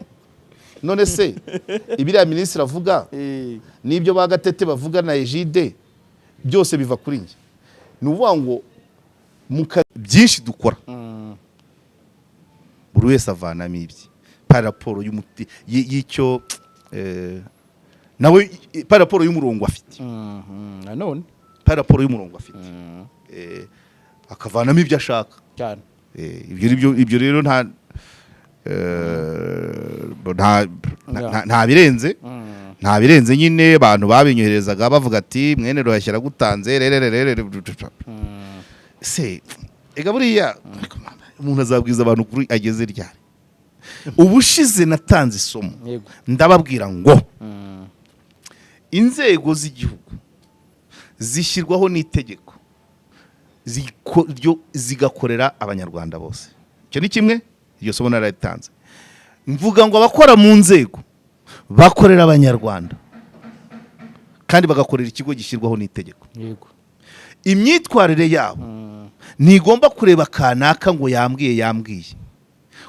None se ibiriya minisitiri avuga n'ibyo ba Gatete bavuga na Egide byose biva kuri njye? Ni ukuvuga ngo byinshi dukora, buri wese avanamo ibye par rapport y'umuti y'icyo nawe, par rapport y'umurongo afite. Nanone. Par rapport y'umurongo afite, akavanamo ibyo ashaka. Ibyo nibyo. Ibyo rero nta birenze nyine. Abantu babinyoherezaga bavuga ati: "Mwene Ruhashya aragutanze rerererere." Se ega buriya umuntu azabwiza abantu kuri ageze ryari? Ubushize natanze isomo. Ndababwira ngo inzego z'igihugu zishyirwaho n'itegeko, zigakorera Abanyarwanda bose. Icyo ni kimwe. Iryo somo nararitanze, mvuga ngo abakora mu nzego bakorera Abanyarwanda kandi bagakorera ikigo gishyirwaho n'itegeko. Imyitwarire yabo ntigomba kureba kanaka ngo yambwiye, yambwiye,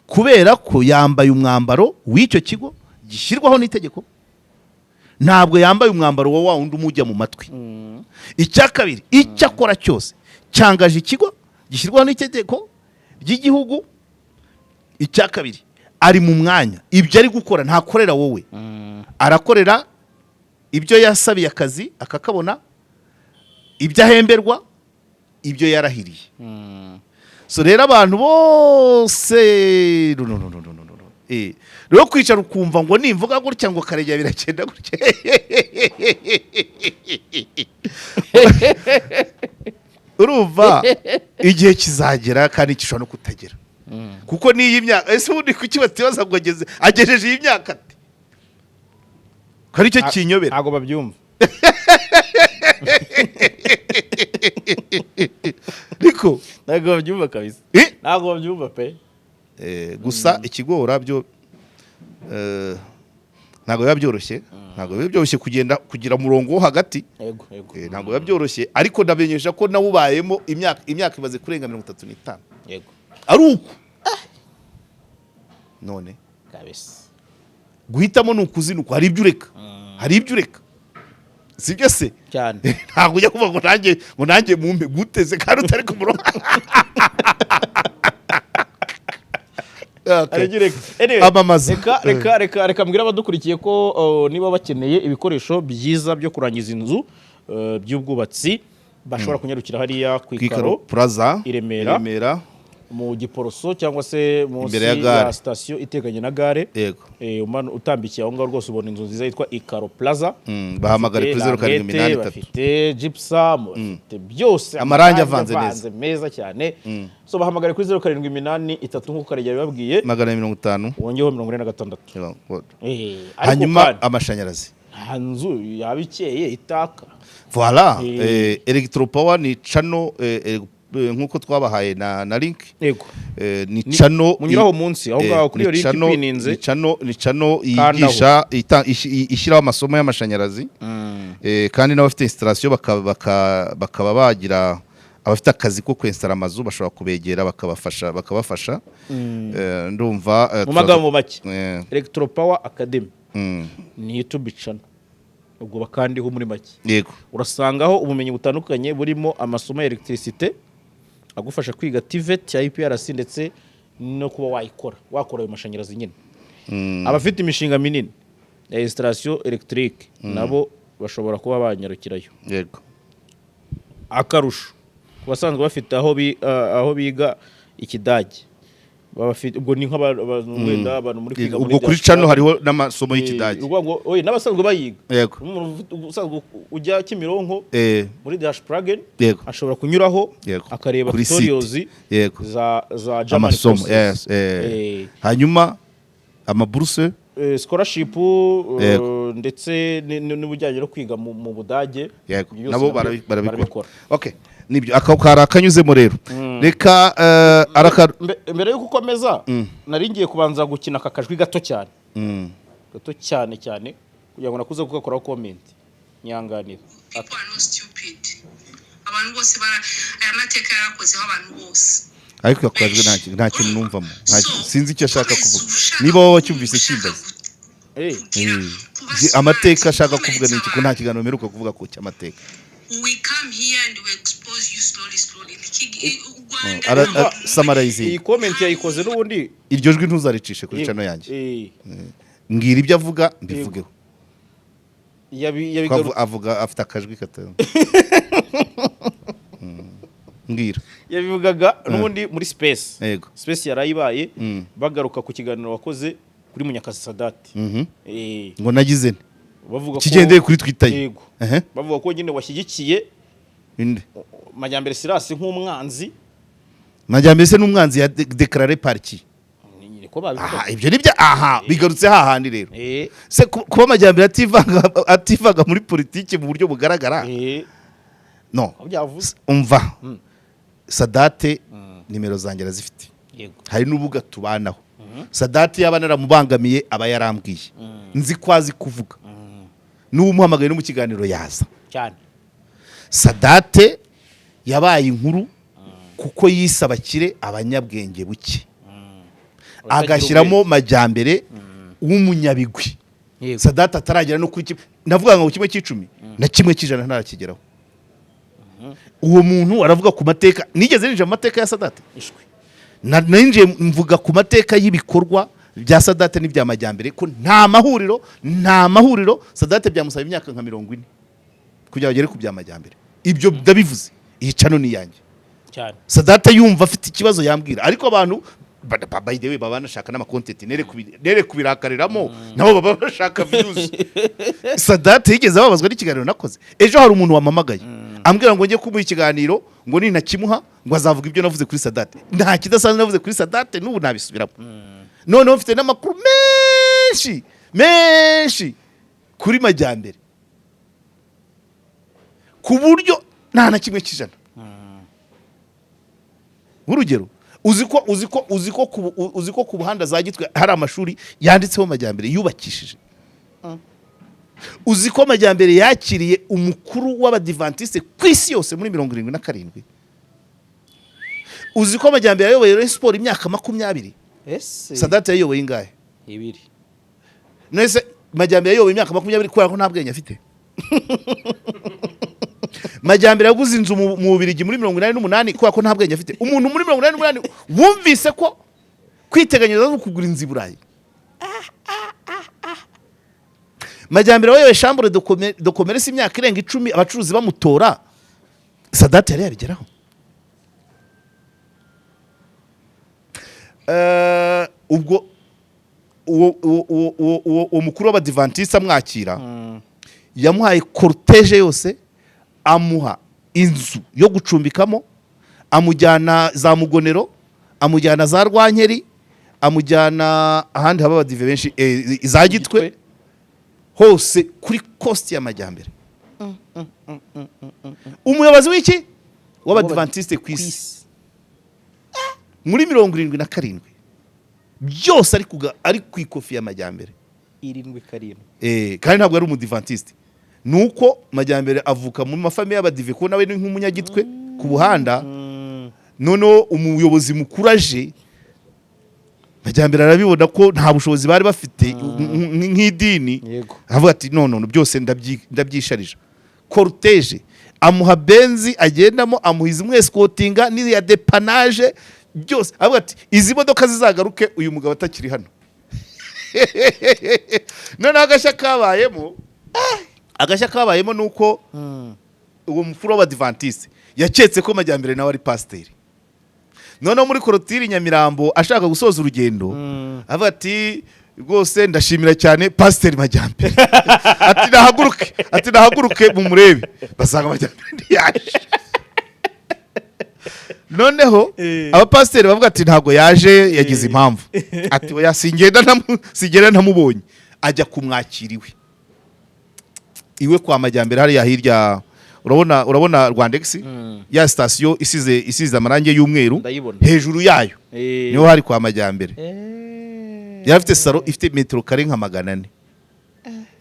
kubera ko yambaye umwambaro w'icyo kigo gishyirwaho n'itegeko, ntabwo yambaye umwambaro wa wundi umujya mu matwi. Icya kabiri, icyo akora cyose cyangaje ikigo gishyirwaho n'itegeko ry'igihugu. Icya kabiri, ari mu mwanya, ibyo ari gukora ntakorera wowe, arakorera ibyo yasabiye akazi akakabona, ibyo ahemberwa, ibyo yarahiriye. So rero abantu bose, no, no, no, no, no, no, no. Rero kwicara ukumva ngo nimvuga gutya ngo Karegeya biragenda gutya, urumva igihe kizagera kandi gishobora no kutagera, kuko n'iyi myaka, ese ubundi kuki batibaza ngo agejeje iyi myaka ati ko aricyo kinyobera? Ntabwo babyumva. Ariko Ntabwo babyumva kabisa. Ntabwo babyumva pe. Gusa ikigora byo, ntabwo biba byoroshye, ntabwo biba byoroshye kugenda kugira umurongo wo hagati. yego yego Ntabwo biba byoroshye, ariko ndamenyesha ko nawubayemo imyaka imaze kurenga 35. Ari uko none guhitamo ni ukuzinukwa. Hari ibyo ureka, hari ibyo ureka, sibyo se? Cyane. Ntabwo ujya kuvuga ngo nanjye mumpe guteze kandi utari ku murongo. Okay. Hari ibyo ureka. Anyway, Amamaza. Reka mbwire abadukurikiye ko niba bakeneye ibikoresho byiza byo kurangiza inzu, by'ubwubatsi, bashobora kunyarukira hariya ku Ikaro Ikaro Plaza. I Remera. I Remera. Mu Giporoso cyangwa se munsi Imbere ya gare. Ya sitasiyo iteganye na gare. Utambikiye aho ngaho rwose ubona inzu nziza yitwa Ikaro Plaza. Bahamagare kuri Bafite 0783. Bafite gypsum, bafite byose. Amarangi avanze neza. Meza cyane. So bahamagare kuri 0783 nk'uko Karegeya yabibabwiye. 250. Wongeyeho 46. Ariko Hanyuma kandi, amashanyarazi. Nta nzu yaba ikeye itaka. Voilà. Electropower ni channel, nk'uko twabahaye na link. Ni channel. Munyuraho munsi aho ngaho kuri iyo Ni link ipininze. Ni channel Kandaho. yigisha, ishyiraho amasomo y'amashanyarazi. Kandi n'abafite installation bakaba bagira, abafite akazi ko kwensitara amazu bashobora kubegera bakabafasha. Ndumva Mu magambo make, Electropower Academy ni YouTube channel, ubwo bakandiho muri make. Urasangaho ubumenyi butandukanye burimo amasomo ya electricité agufasha kwiga TVET ya IPRC ndetse no kuba wayikora, wakora ayo mashanyarazi nyine. Abafite imishinga minini ya installation électrique nabo bashobora kuba banyarukirayo. Akarusho ku basanzwe bafite aho biga ikidage. Baba bafite, ubwo ni nk'abantu wenda abantu muri kwiga muri Ubwo kuri diaspora. channel hariho n'amasomo y'Ikidage. Uvuga ngo oye, n'abasanzwe bayiga. Umuntu usanzwe ujya Kimironko muri Dash Pragen ashobora kunyuraho akareba Kuri site. tutorials za German Amasomo. courses. Yes. Hanyuma amaburuse. Scholarship ndetse n'ubujyanye no kwiga mu Budage. Ibyo byose Nabo nabyo barabikora. Okay, nibyo, ako kari akanyuzemo rero. Reka araka Mbere yuko ukomeza, nari ngiye kubanza gukina aka kajwi gato cyane, gato cyane cyane, kugira ngo nakuze kugakoraho comment nyanganira. People are not stupid. Abantu bose bara aya mateka yarakozeho abantu bose. Ariko ako kajwi nta kintu numvamo. So, Sinzi icyo ashaka komeza kuvuga. ushaka Niba wowe wacyumvise, ushaka kimbaze. kuba Amateka smart, ashaka kuvuga ni iki, ko gukomeretsa nta kiganiro mperuka kuvuga ku cy'amateka? We come here and we expose you slowly slowly. U Rwanda Summarize. Iyi comment yayikoze n'ubundi. Iryo jwi ntuzaricishe kuri channel yanjye. Mbwira ibyo avuga mbivugeho. Ko avuga afite akajwi kata. Mbwira. Yabivugaga n'ubundi muri space. Space yarayibaye, bagaruka ku kiganiro wakoze kuri Munyakazi Sadati. Ngo nagize nte? Bavuga ko Kigendeye kuri Twitter ye. Yego. Bavuga ko nyine washyigikiye Inde? Majyambere Silas nk'umwanzi. Majyambere se n'umwanzi ya déclaré par qui? Ni ko babivuga. Aha, ibyo nibyo, aha bigarutse hahandi rero. Se kuba Majyambere ativanga muri politiki mu buryo bugaragara, no Aho byavuze. Umva, Sadate nimero zanjye arazifite. Hari n'ubuga tubanaho. Sadate yaba naramubangamiye aba yarambwiye. Nzi ko azi kuvuga, n'ubu umuhamagaye no mu kiganiro yaza. Sadate yabaye inkuru kuko yise abakire abanyabwenge buke, agashyiramo Majyambere w'umunyabigwi. Sadate ataragera no kuri kimwe, ndavuga ngo kimwe cy'icumi na kimwe cy'ijana ntarakigeraho. Uwo muntu aravuga ku mateka. Nigeze ninjira mu mateka ya Sadate? Ishwi. Ninjiye mvuga ku mateka y'ibikorwa bya Sadate n'ibya Majyambere, ko nta mahuriro, nta mahuriro. Sadate byamusaba imyaka nka 40 kugira ngo agere ku bya Majyambere. Ibyo ndabivuze, iyi channel ni iyanjye. Sadate yumva afite ikibazo yambwira, ariko abantu by the way baba banashaka n'ama content, nere kubirakariramo, nabo baba bashaka views. Sadate yigeze ababazwa n'ikiganiro nakoze ejo? Hari umuntu wampamagaye ambwira ngo njye kumuha ikiganiro, ngo ninakimuha ngo azavuga ibyo navuze kuri Sadate. Nta kidasanzwe navuze kuri Sadate, n'ubu nabisubiramo. Noneho mfite n'amakuru menshi menshi kuri Majyambere, ku buryo nta na kimwe cy'ijana. Nk'urugero, uzi ko ku buhanda za Gitwe hari amashuri yanditseho Majyambere yubakishije? Uzi ko Majyambere yakiriye umukuru w'Abadivantiste ku isi yose muri 77? Uzi ko Majyambere yayoboye Rayon Sport imyaka 20? Ese? Sadate yayoboye ingahe? Ibiri. Nese Majyambere yayoboye imyaka 20 kubera ko nta bwenge afite? Majyambere yaguze inzu mu Bubiligi muri 88 kubera ko nta bwenge afite? Umuntu muri 88 wumvise ko kwiteganyiriza no kugura inzu i Burayi. Majyambere wayoboye Chambre de Commerce imyaka irenga 10, abacuruzi bamutora, Sadate yari yabigeraho? Ubwo uwo mukuru w'Abadivantiste amwakira, yamuhaye cortège yose, amuha inzu yo gucumbikamo, amujyana za Mugonero, amujyana za Rwankeri, amujyana ahandi haba Abadive benshi, za Gitwe hose, kuri cost y'Amajyambere, umuyobozi w'iki w'Abadivantiste ku isi muri 77, byose ari ku ikofi y'Amajyambere. 77. Kandi ntabwo ari Umudivantiste, nuko Majyambere avuka mu ma famille y'Abadive, ko nawe ni nk'Umunyagitwe ku buhanda. Noneho umuyobozi mukuru aje, Majyambere arabibona ko nta bushobozi bari bafite nk'idini. Avuga ati: "No, no, no, byose ndabyisharije." Cortège, amuha Benz agendamo, amuha izimwe escortinga n'iya dépannage, byose. Avuga ati: "Izi modoka zizagaruke uyu mugabo atakiri hano." Noneho agashya kabayemo ni uko uwo mukuru w'Abadivantiste yaketse ko Majyambere nawe ari pasiteri. Noneho muri clôture Nyamirambo, ashaka gusoza urugendo, avuga ati: "Rwose ndashimira cyane Pasiteri Majyambere." Ati: "Nahaguruke." Ati: "Nahaguruke mumurebe." Basanga Majyambere ntiyaje. Noneho abapasiteri bavuga ati: "Ntabwo yaje, yagize impamvu." Ati: "Oya, singenda ntamubonye." Ajya kumwakira iwe kwa Majyambere hariya hirya. Urabona Rwandex, ya sitasiyo isize amarangi y'umweru? Ndayibona. Hejuru yayo niho hari kwa Majyambere. Yari afite salon ifite metero kare nka 400,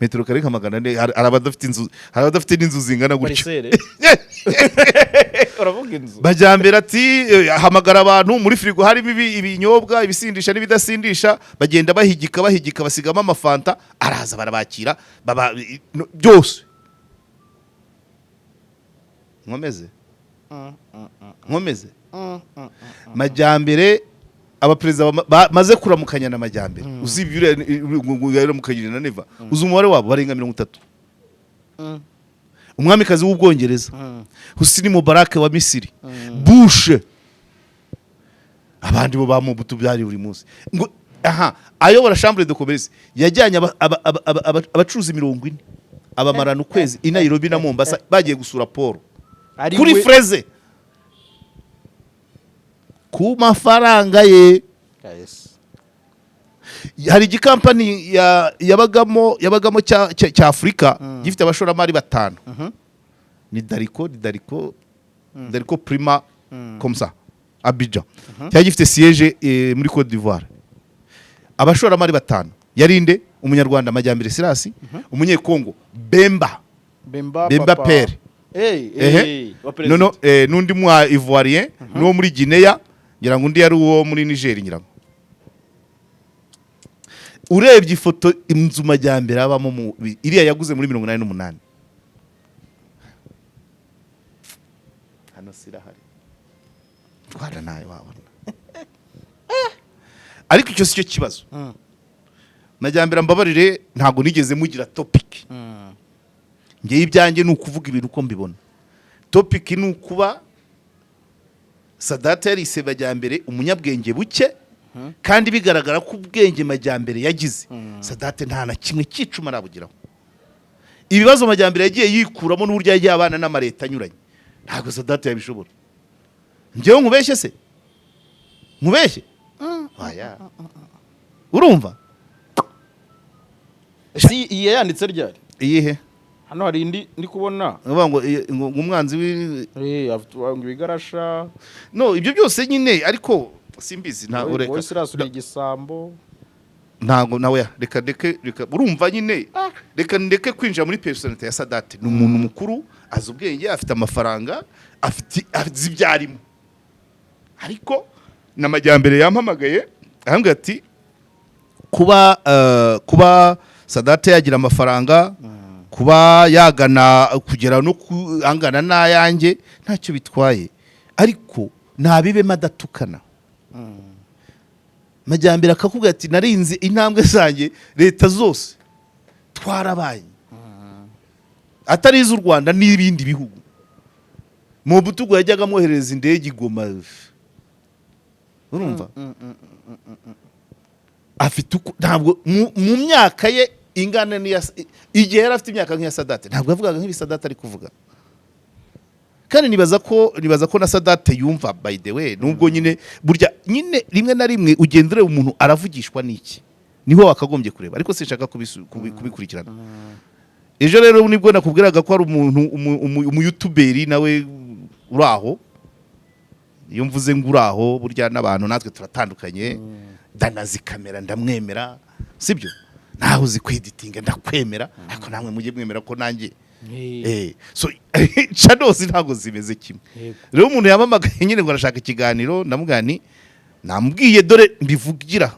metero kare nka 400. Hari abadafite inzu, hari abadafite n'inzu zingana gutyo. Parcelle, uravuga inzu. Majyambere ati hamagara abantu. Muri firigo harimo ibinyobwa, ibisindisha n'ibidasindisha. Bagenda bahigika, bahigika, basigamo amafanta. Araza, barabakira, baba no, byose. Nkomeze, nkomeze. Majyambere, abaperezida bamaze kuramukanya na Majyambere, usibye uriya ngo yaramukanyije na Neva, uzi umubare wabo? Barenga 30. Umwamikazi w'Ubwongereza, Hosni Mubarak wa Misiri, Bush, abandi bo ba Mobutu, byari buri munsi. Ngo aha ayobora Chambre de Commerce, yajyanye abacuruzi 40, abamarana ukwezi i Nairobi na Mombasa, bagiye gusura Paul Ari kuri frais ze, ku mafaranga ye. Hari igikampani yabagamo cya Afurika gifite abashoramari batanu, ni Dariko Prima comme ça, Abidjan. Cyari gifite siège muri Cote d'Ivoire. Abashoramari batanu yarinde: Umunyarwanda Majyambere Silas, Umunyekongo Bemba. Bemba. Bemba. Papa. Pere. Hey, Ehe. hey, wa perezida. Nono n'undi mu Ivoirien, n'uwo muri Guinea ngira ngo, undi yari uwo muri Niger ngira ngo. Urebye ifoto, inzu Majyambere abamo iriya yaguze muri 88, hano sirahari, Rwanda ntayo wabona. Ariko icyo si cyo kibazo. Majyambere, mbabarire, ntabwo nigeze mugira topic. Ngewe ibyanjye ni ukuvuga ibintu uko mbibona. Topic ni ukuba Sadate yarise Majyambere umunyabwenge buke, kandi bigaragara ko ubwenge Majyambere yagize, Sadate nta na kimwe cyicuma arabugeraho. Ibibazo Majyambere yagiye yikuramo n'uburyo yagiye abana n'amaleta anyuranye, ntabwo Sadate yabishobora. Ngewe nkubeshye se? Nkubeshye? Oya. Urumva? Si iyi yanditse ryari? Iyihe? Hano hari indi ndi kubona. Uvuga ngo ngo umwanzi Afite ngo ibigarasha. No, ibyo byose nyine, ariko simbizi, ntabwo Wowe reka. Wowe Silas uri igisambo. Ntabwo nawe, reka ndeke, reka. Urumva nyine, reka ndeke kwinjira muri personnalité ya Sadate. Ni umuntu mukuru, azi ubwenge, afite amafaranga, afite, azi ibyo arimo. Ariko na Majyambere yampamagaye, arambwira ati: "Kuba Sadate yagira amafaranga, kuba yagana kugera no ku angana n'ayanjye, ntacyo bitwaye, ariko ntabibemo adatukana." Majyambere akakubwira ati: "Narinze intambwe zanjye, leta zose twarabaye, atari iz'u Rwanda n'ibindi bihugu." Mobutu ubwo yajyaga amwoherereza indege i Goma. Urumva afite uko, ntabwo mu myaka ye ingana n'iya, igihe yari afite imyaka nk'iya Sadate, ntabwo yavugaga nk'ibi Sadate ari kuvuga. Kandi nibaza ko na Sadate yumva, by the way, nubwo nyine burya nyine rimwe na rimwe ugenda ureba umuntu aravugishwa n'iki, niho wakagombye kureba. Ariko sinshaka kubikurikirana. Ejo rero nibwo nakubwiraga ko hari umuntu umuyutuberi nawe uri aho. Iyo mvuze ngo uri aho, burya n'abantu natwe turatandukanye. Ndanazi kamera, ndamwemera, sibyo? Nawe uzi kweditinga, ndakwemera, ariko namwe mujye mwemera ko nanjye so channels ntabwo zimeze kimwe. Rero umuntu yamamagaye nyine ngo arashaka ikiganiro. Ndamubwira nti, namubwiye, dore mbivugira,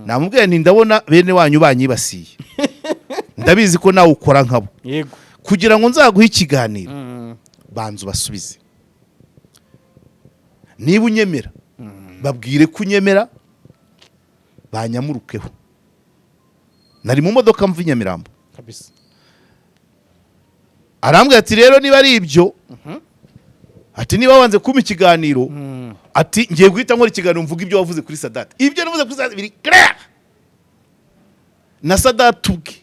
namubwiye nti: "Ndabona bene wanyu banyibasiye, ndabizi ko nawe ukora nkabo. Kugira ngo nzaguhe ikiganiro, banza ubasubize. Niba unyemera, babwire ko unyemera, banyamurukeho." Nari mu modoka mva i Nyamirambo. Arambwira ati: "Rero niba ari ibyo." Ati: "Niba wanze kumpa ikiganiro," ati, "ngiye guhita nkora ikiganiro mvuga ibyo wavuze kuri Sadate." Ibyo navuze kuri Sadate biri clair na Sadate ubwe,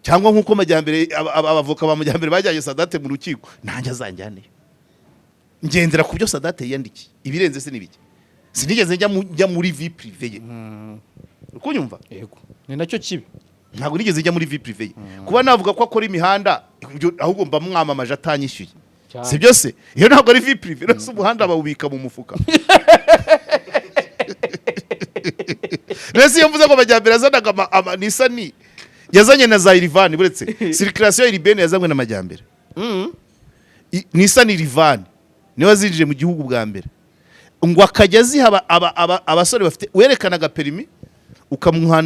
cyangwa nk'uko Majyambere, abavoka ba Majyambere bajyanye Sadate mu rukiko, nanjye azanjyaneyo. Ngendera ku byo Sadate yiyandikiye. Ibirenze se n'ibiki? Sinigeze njya muri vie privée ye. Uri kunyumva? Yego, ni nacyo kibi. Ntabwo nigeze njya muri vie privée ye. Kuba navuga ko akora imihanda, ibyo ahubwo mba mwamamaje atanyishyuye. Cyane. Si byo se? Iyo ntabwo ari vie privée? Rero umuhanda bawubika mu mufuka? Rero iyo mvuze ngo Majyambere yazanaga Nissan, yazanye na za Lifan, buretse circulation urbaine yazanywe na Majyambere. Nissan Lifan niwe zinjiye mu gihugu bwa mbere, ngo akajya aziha abasore bafite, werekanaga perimi ukamuha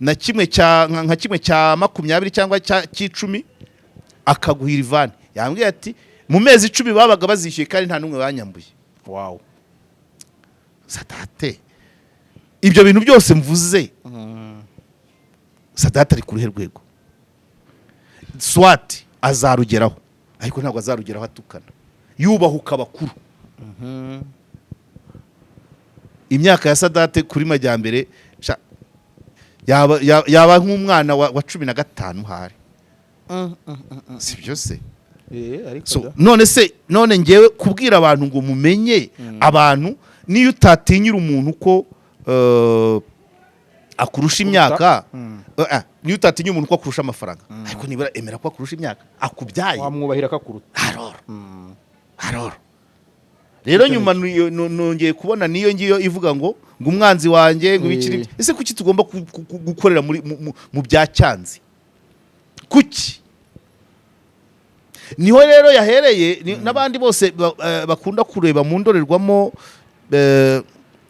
na kimwe cya nka kimwe cya 20 cyangwa cy'icumi, akaguha Lifan. Yambwiye ati: "Mu mezi 10 babaga bazishyuye kandi nta n'umwe banyambuye." Wow. Sadate, ibyo bintu byose mvuze, Sadate ari ku ruhe rwego? Swati azarugeraho, ariko ntabwo azarugeraho atukana, yubahuka abakuru. Imyaka ya Sadate kuri Majyambere yaba nk'umwana wa 15 hari, si byo se? Ariko So, none se, none ngewe kubwira abantu ngo mumenye abantu, niyo utatinyira umuntu ko akurusha imyaka, niyo utatinya umuntu ko akurusha amafaranga, ariko nibura emera ko akurusha imyaka, akubyaye. Wamwubahira akakuruta. Aroro rero nyuma nongeye kubona niyo ngiyo ivuga ngo umwanzi wanjye, ngo ibiki n'ibiki. Ese kuki tugomba gukorera muri mu bya cyanzi? Kuki? Niho rero yahereye n'abandi bose bakunda kureba mu ndorerwamo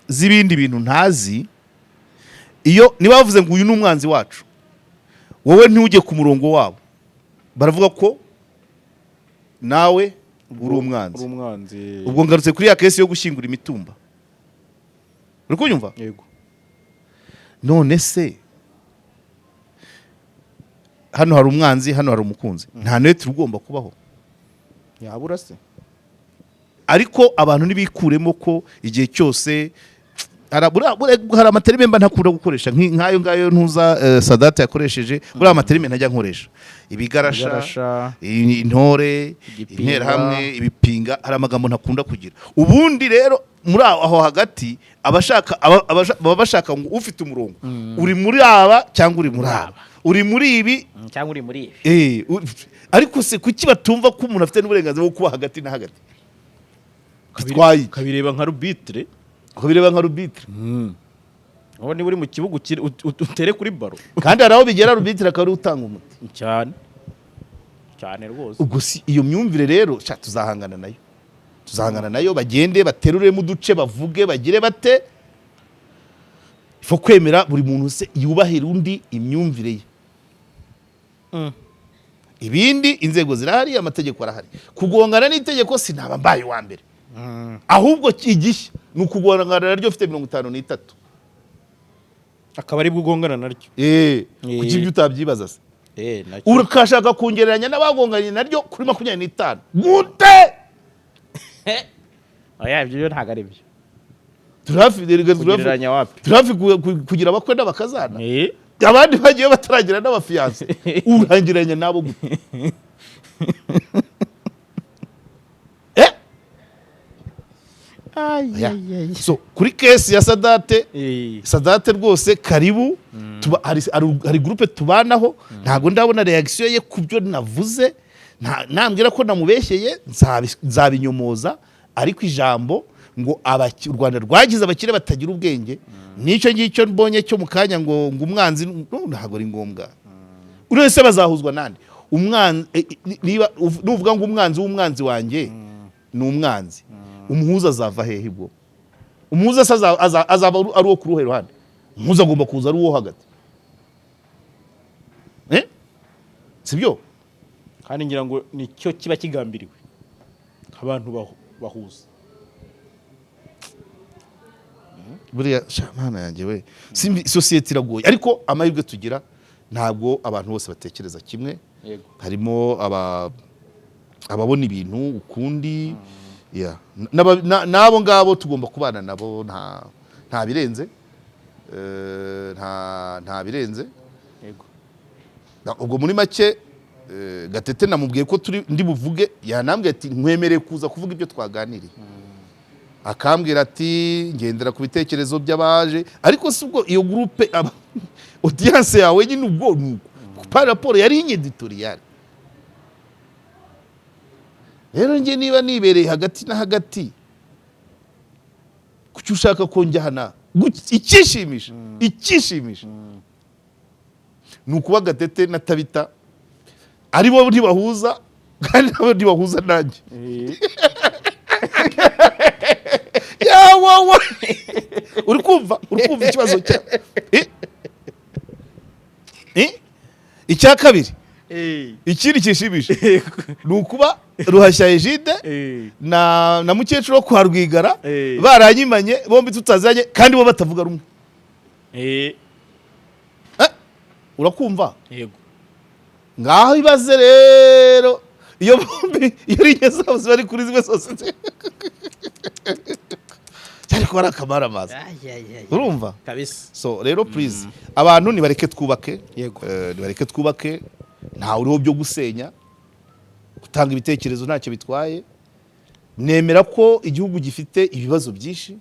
z'ibindi bintu ntazi. Iyo niba bavuze ngo uyu ni umwanzi wacu, wowe ntujye ku murongo wabo, baravuga ko nawe uri umwanzi. Uri umwanzi. Ubwo ngarutse kuri ya case yo gushyingura imitumba. Uri kunyumva? Yego. None se hano hari umwanzi, hano hari umukunzi, nta neutre ugomba kubaho? Yabura se? Ariko abantu ntibikuremo ko igihe cyose hari amaterme mba ntakunda gukoresha, nk'ayo ngayo ntuza Sadate yakoresheje. Buriya amaterme ntajya nkoresha, ibigarasha, Ibigarasha. intore, Igipinga. Interahamwe, ibipinga, hari amagambo ntakunda kugira. Ubundi rero muri aho hagati abashaka baba bashaka ngo ufite umurongo, uri muri aba cyangwa uri muri aba, uri muri ibi cyangwa uri muri ibi. Ariko se kuki batumva ko umuntu afite n'uburenganzira bwo kuba hagati na hagati? Bitwaye iki? Ukabireba nka arbitre. Ukabireba nka arbitre. Aho niba uri mu kibuga utere kuri ballon. Kandi hari aho bigera arbitre akaba ariwe utanga umuti. Cyane cyane rwose. Ubwo si iyo myumvire rero sha, tuzahangana nayo, tuzahangana nayo. Bagende bateruremo uduce, bavuge, bagire bate. Ifo kwemera buri muntu se yubahira undi imyumvire ye. Ibindi inzego zirahari, amategeko arahari. Kugongana n'itegeko sinaba mbaye uwa mbere. Ahubwo igishya ni ukugongana naryo ufite 53. Akaba aribwo ugongana naryo. Kuki ibyo utabyibaza se? Nacyo. Ukashaka kongereranya n'abagonganye naryo kuri 25 gute? Oya, ibyo byo ntabwo ari byo. Turi hafi erega, turi hafi. Kugereranya wapi? Turi hafi kugira abakwe n'abakazana. Abandi bagiye bataragira n'abafiancé, urangiranye nabo gute? Oya. So kuri case ya Sadate, Sadate rwose karibu. Tuba, hari groupe tubanaho, ntabwo ndabona reaction ye ku byo navuze. Nambwira ko namubeshyeye, nzabinyomoza. Ariko ijambo ngo u Rwanda rwagize abakire batagira ubwenge, nicyo ngicyo mbonye cyo mu kanya ngo umwanzi, no, ntabwo ari ngombwa. Uri wese bazahuzwa nande? Umwanzi niba nuvuga ngo umwanzi w'umwanzi wanjye ni umwanzi, umuhuza azava hehe? Ubwo umuhuza se azaba ari uwo ku ruhe ruhande? Umuhuza agomba kuza ari uwo hagati. Sibyo? Kandi ngira ngo nicyo kiba kigambiriwe, abantu bahuza. Buriya sha, mana yanjye we, simbi, sosiyete iragoye. Ariko amahirwe tugira, ntabwo abantu bose batekereza kimwe. Yego. Harimo Ababona ibintu ukundi. Yeah. N'abo ngabo tugomba kubana nabo, nta birenze. Nta birenze. Ubwo muri make, Gatete namubwiye ko turi ndi buvuge, yanambwiye ati: "Nkwemereye kuza kuvuga ibyo twaganiriye." Akambwira ati: "Ngendera ku bitekerezo by'abaje." Ariko si ubwo iyo groupe audience yawe nyine, ubwo ni uko par rapport yari éditorial. Rero njye niba nibereye hagati na hagati, kuki ushaka ko njya hana? Icyishimisha ni ukuba Gatete na Tabita ari bo ntibahuza, kandi nabo ntibahuza nanjye. Yawawa, uri kumva ikibazo cya Icya kabiri, ikindi kishimisha ni ukuba Ruhashya Egide na mukecuru wo kwa Rwigara baranyimanye bombi tutazanye, kandi bo batavuga rumwe. Urakumva? Yego. Ngaho ibaze rero, iyo bombi, iyo ligne zabo ziba ari kuri zimwe zose, cyari kuba ari akamaramaza, urumva? Kabisa. So rero, please, abantu nibareke twubake. Nibareke twubake, ntawe uriho byo gusenya. Gutanga ibitekerezo ntacyo bitwaye. Nemera ko igihugu gifite ibibazo byinshi,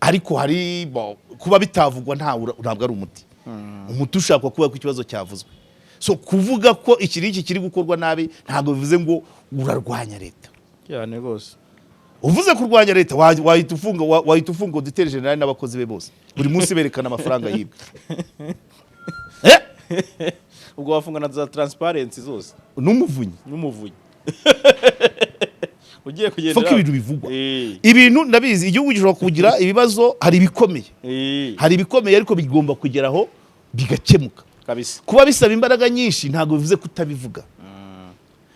ariko hari kuba bitavugwa ntabwo ari umuti. Umuti ushakwa kuba ko ikibazo cyavuzwe. So kuvuga ko iki n'iki kiri gukorwa nabi ntabwo bivuze ngo urarwanya leta. Cyane rwose. Uvuze kurwanya leta, wahita ufunga auditeur général n'abakozi be bose, buri munsi berekana amafaranga yibwe. Ubwo wafunga na za Transparency zose. N'umuvunyi. N'umuvunyi ugiye kugendera. Fuko ibintu bivugwa. Ibintu ndabizi, igihugu gishobora kugira ibibazo, hari ibikomeye. Hari ibikomeye, ariko bigomba kugeraho bigakemuka. Kuba bisaba imbaraga nyinshi ntabwo bivuze kutabivuga.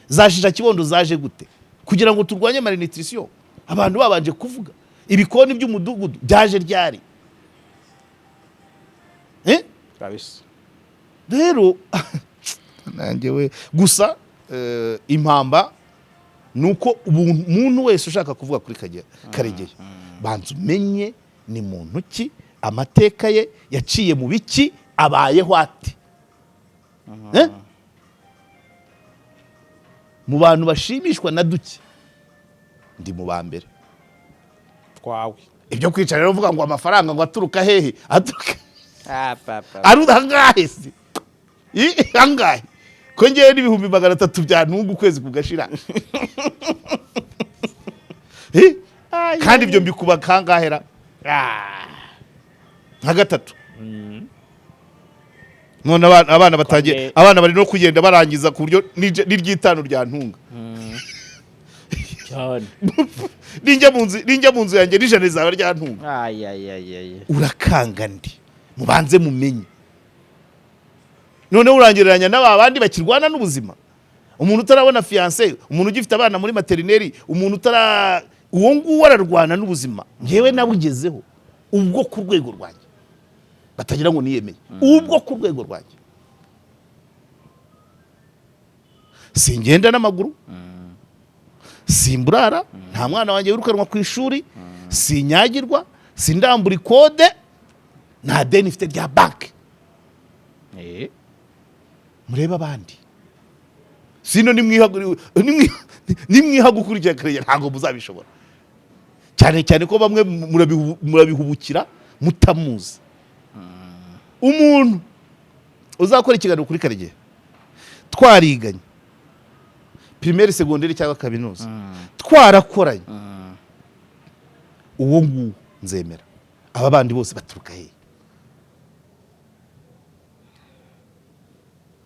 Za shisha kibondo zaje gute? Kugira ngo turwanye malnutrition, abantu babanje kuvuga. Ibikoni by'umudugudu byaje ryari? Kabisa. Rero nanjye we gusa, impamba ni uko umuntu wese ushaka kuvuga kuri Karegeya, banza umenye ni muntu ki, amateka ye, yaciye mu biki, abayeho ate. Eh? Mu bantu bashimishwa na duke, ndi mu ba mbere. Twawe. Ibyo kwicara rero uvuga ngo amafaranga ngo aturuka hehe, aturuka ari angahe se? Angahe ko ngewe n'300,000 byantunga ukwezi kugashira? Kandi ibyo mbikuba kangahe ra? Nka gatatu. None abana batangiye abana bari no kugenda barangiza, ku buryo n'iry'itanu ryantunga. Cyane. Ninjya mu nzu yanjye, n'ijana rizaba ryantunga. Ayayayay. Urakanga ndi mubanze mumenye, noneho urangereranya n'aba bandi bakirwana n'ubuzima, umuntu utarabona fiancé, umuntu ugifite abana muri maternelle, umuntu utara, uwo nguwo ararwana n'ubuzima. Ngewe nabugezeho ubwo ku rwego rwanjye, batagira ngo niyemeye, ubwo ku rwego rwanjye singenda n'amaguru, simburara, nta mwana wanjye wirukanwa ku ishuri, sinyagirwa, sindambura ikode, nta deni mfite rya banki. Murebe abandi sino nimwiha gukurikira Karegeya, ntabwo muzabishobora, cyane cyane ko bamwe murabihubukira mutamuzi. Umuntu uzakora ikiganiro kuri Karegeya twariganye primaire, secondaire cyangwa kaminuza, twarakoranye, uwo nguwo nzemera. Aba bandi bose baturuka hehe?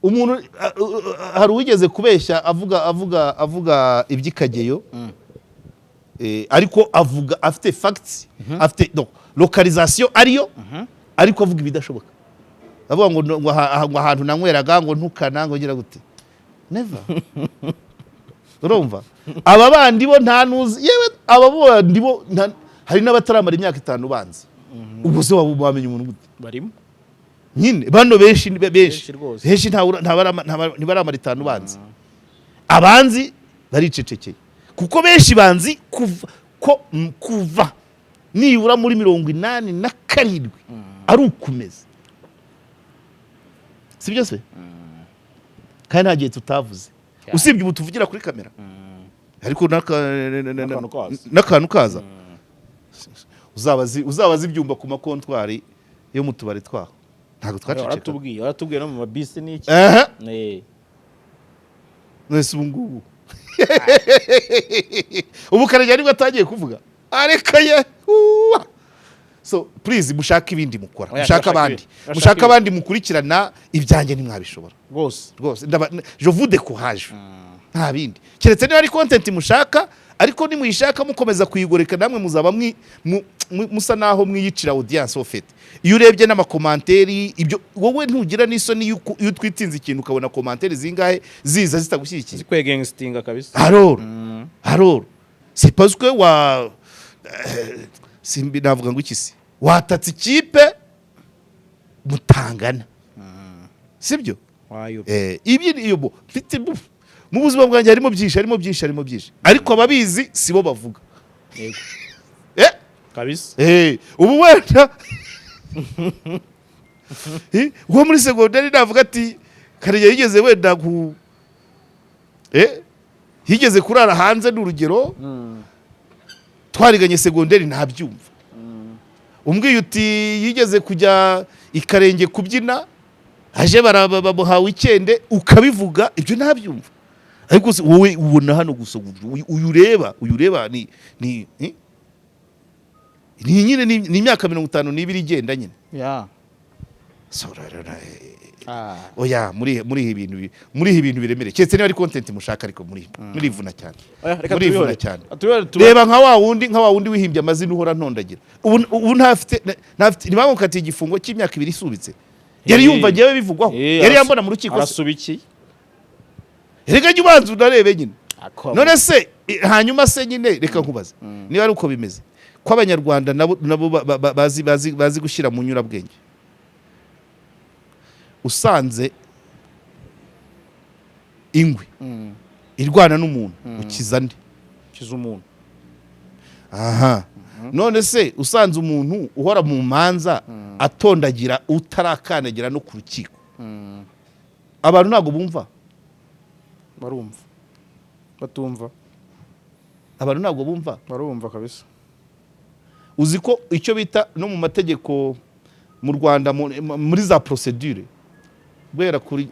Umuntu hari uwigeze kubeshya avuga iby'Ikageyo, ariko avuga afite facts, afite no, localisation ariyo, ariko avuga ibidashoboka, avuga ngo ahantu nanyweraga, ngo ntukana, ngo ngira gute. Never. Urumva, aba bandi bo nta nuzi, yewe aba bandi bo hari n'abataramara imyaka 5 banzi. Ubwo se waba wamenya umuntu gute? Barimo. Nyine bano benshi ni benshi. Benshi rwose. Benshi ntibaramara 5 banzi. Abanzi baricecekeye, kuko benshi banzi kuva ko kuva nibura muri 87 ari ukumeza, si byo se? Kandi nta gihe tutavuze, usibye ubu tuvugira kuri kamera, ariko N'akantu kaza. N'akantu kaza. Uzabazi ibyumba ku makontwari yo mu tubari twaho, ntabwo twaceceka. Waratubwiye no mu mabisi n'iki. Aha. Eh. Nese ubu ngubu, ubu Karegeya nibwo atangiye kuvuga, areka ye. Uwa. So please, mushake ibindi mukora. Oya, mushake turashaka abandi. ibindi. Mushake abandi mukurikirana, ibyanjye ntimwabishobora. Rwose. Rwose je vous décourage, nta bindi, keretse niba ari content mushaka. Ariko nimuyishaka mukomeza kuyigoreka, namwe muzaba musa naho mwiyicira audience. Au fait, iyo urebye n'ama commentaires, ibyo wowe ntugira n'isoni yuko iyo utwitinze ikintu ukabona commentaires zingahe ziza zitagushyigikiye? Zikwegensitinga kabisa. Alors c'est parce que wa simbi navuga ngo iki se, watatse ikipe mutangana, sibyo? Wayo. Ibi iyo mfite mu buzima bwanjye harimo byinshi, harimo byinshi, harimo byinshi, ariko ababizi sibo bavuga. Yego. Kabisa. Ubu wenda uwo muri segonderi navuga ati Karegeya yigeze wenda ku yigeze kurara hanze, ni urugero, twariganye segonderi, ntabyumva. Umbwiye uti yigeze kujya ikarenge kubyina, aje bamuha weekend, ukabivuga, ibyo ntabyumva. Ariko se wowe ubona hano gusa, uyu ureba ni nyine ni imyaka 52 igenda nyine. So, rero, oya, muri ibi bintu biremereye, keretse niba ari content mushaka, ariko murivuna cyane. Oya, reka Murivuna tubihore. cyane. Tubihore, Reba nka wa wundi wihimbye amazina uhora ntondagira. Ubu ntafite ntibamukatiye igifungo cy'imyaka 2 isubitse, yari yumva ngewe bivugwaho, yari yambona mu rukiko se? Arasubikiye. Reka jya ubanza unarebe nyine. None se hanyuma se nyine reka nkubaze, niba ari uko bimeze, ko Abanyarwanda nabo bazi gushyira mu nyurabwenge, usanze ingwe irwana n'umuntu, ukiza nde? Kiza umuntu. Aha, none se usanze umuntu uhora mu manza atondagira, utarakandagira no ku rukiko, abantu ntabwo bumva? Barumva, batumva? Abantu ntabwo bumva? Barumva kabisa. Uzi ko icyo bita no mu mategeko mu Rwanda, muri za procédure, guhera kuri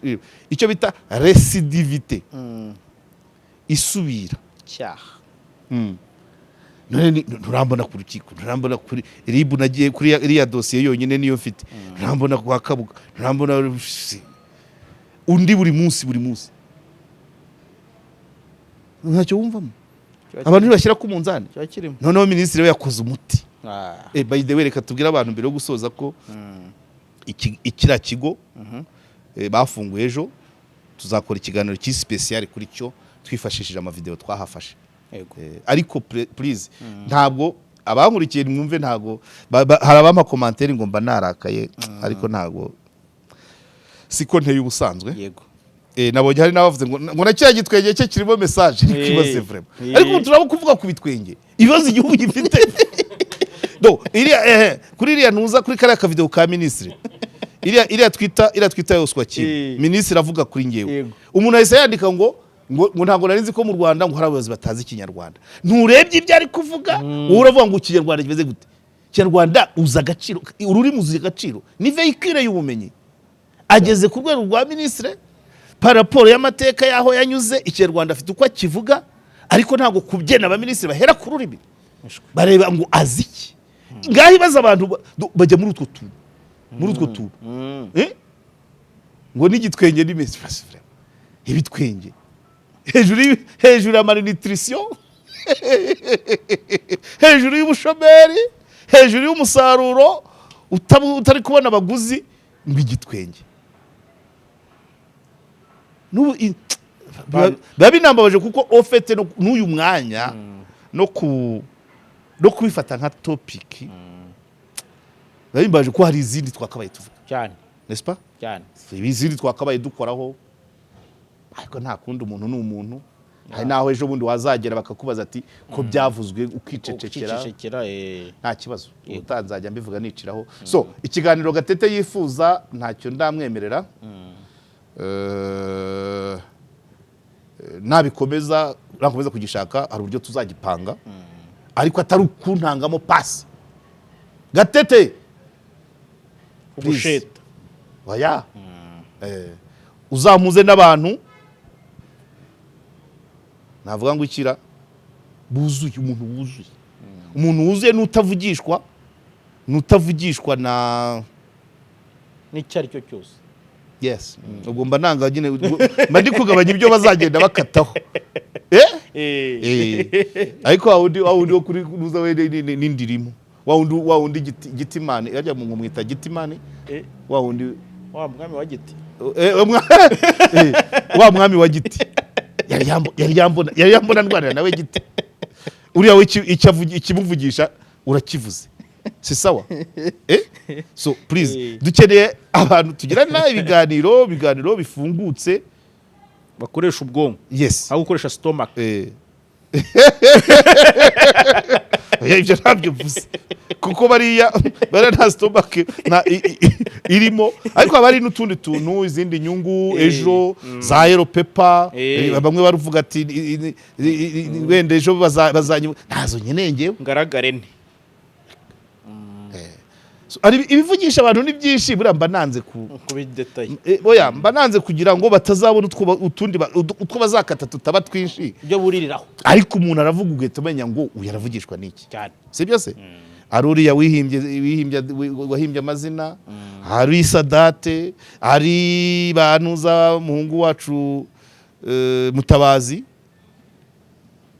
icyo bita récidivité, isubira Cyaha. None nturambona ku rukiko, nturambona kuri RIB, nagiye kuri iriya dosiye yonyine niyo mfite, nturambona kwa Kabuga, nturambona undi, buri munsi, buri munsi, ntacyo wumvamo? Abantu ntibashyira ku munzani? Kiba kirimo. Noneho minisitiri we yakoze umuti. By the way, reka tubwire abantu mbere yo gusoza ko kiriya kigo bafunguye ejo, tuzakora ikiganiro cy'i spécial kuri cyo, twifashishije amavideo twahafashe. Ariko please, ntabwo abankurikiye mwumve, ntabwo hari abampa commentaire ngo mba narakaye, ariko ntabwo siko nteye ubusanzwe. Nabonye hari n'abavuze ngo na kiriya gitwenge cye kirimo message. Ikibazo vraiment. Ariko ubu turabo kuvuga ku bitwenge, ibibazo igihugu gifite. Do iriya kuri iriya ntuza, kuri kariya kavideo ka minisitiri, iriya twita yoswa kimwe. Minisitiri avuga kuri ngewe. Umuntu ahise yandika ngo ntabwo nari nzi ko mu Rwanda ngo hari abayobozi batazi Ikinyarwanda. Nturebye ibyo ari kuvuga, wowe uravuga ngo Ikinyarwanda kimeze gute? Ikinyarwanda uzi agaciro, ururimi uzi agaciro, ni véhicule y'ubumenyi. Ageze ku rwego rwa minisitiri, par rapport y'amateka y'aho yanyuze, Ikinyarwanda afite uko akivuga, ariko ntabwo kubyena abaminisitiri bahera ku rurimi, bareba ngo azi iki. Ngaho ibaze abantu bajya muri utwo tuntu. Ngo n'igitwenge n'imesi, ibitwenge hejuru ya malnutrition, hejuru y'ubushomeri, hejuru y'umusaruro utari kubona abaguzi, ngo igitwenge. N'ubu biba binambabaje, kuko au fait n'uyu mwanya no kubifata nka topic biba bimbabaje, ko hari izindi twakabaye tuvuga. Cyane. N'est-ce pas? Cyane. Izindi twakabaye dukoraho. Ariko nta kundi, umuntu ni umuntu. Hari n'aho ejo bundi wazagera bakakubaza ati ko byavuzwe, ukicecekera. Ukicecekera. Nta kibazo, ubutaha nzajya mbivuga niciraho. So ikiganiro Gatete yifuza ntacyo ndamwemerera. Nabikomeza, nakomeza kugishaka, hari uburyo tuzagipanga, ariko atari ukuntangamo pasi. Gatete, please. Ugusheta. Oya. Uzamuze n'abantu navuga ngo ikira buzuye, umuntu wuzuye, umuntu wuzuye n'utavugishwa na n'icyo ari cyo cyose. Yes, ubwo mba nanga nyine, ubwo mba ndi kugabanya ibyo bazagenda bakataho. Ariko wa wundi wo kuri nuza we n'indirimo, wa wundi gitimani yarya ngo mwita gitimani. Wa wundi. Wa mwami wa giti. Wa mwami wa giti yari yambona ndwanira nawe giti. Uriya we icyo ikimuvugisha urakivuze, si sawa. So please, dukeneye abantu tugirana ibiganiro bifungutse, bakoresha ubwonko aho gukoresha stomach. Oya, ibyo ntabyo mvuze, kuko bariya nta stomach nta irimo, ariko haba hari n'utundi tuntu, izindi nyungu ejo za yellow paper. Bamwe baruvuga ati wenda ejo bazanyi ntazo nkeneye ngewe. Ngaragare nte? So, hari ibivugisha abantu ni byinshi, buriya mba nanze ku kubidetaye. Oya, mba nanze kugira ngo batazabona utwo utundi utwo bazakata tutaba twinshi. Ibyo buririraho. Ariko umuntu aravuga ugahita umenya ngo uyu aravugishwa n'iki. Cyane. Si byo se? Hari uriya wihimbye wahimbye amazina, hari Sadate, hari bantuza muhungu wacu, Mutabazi.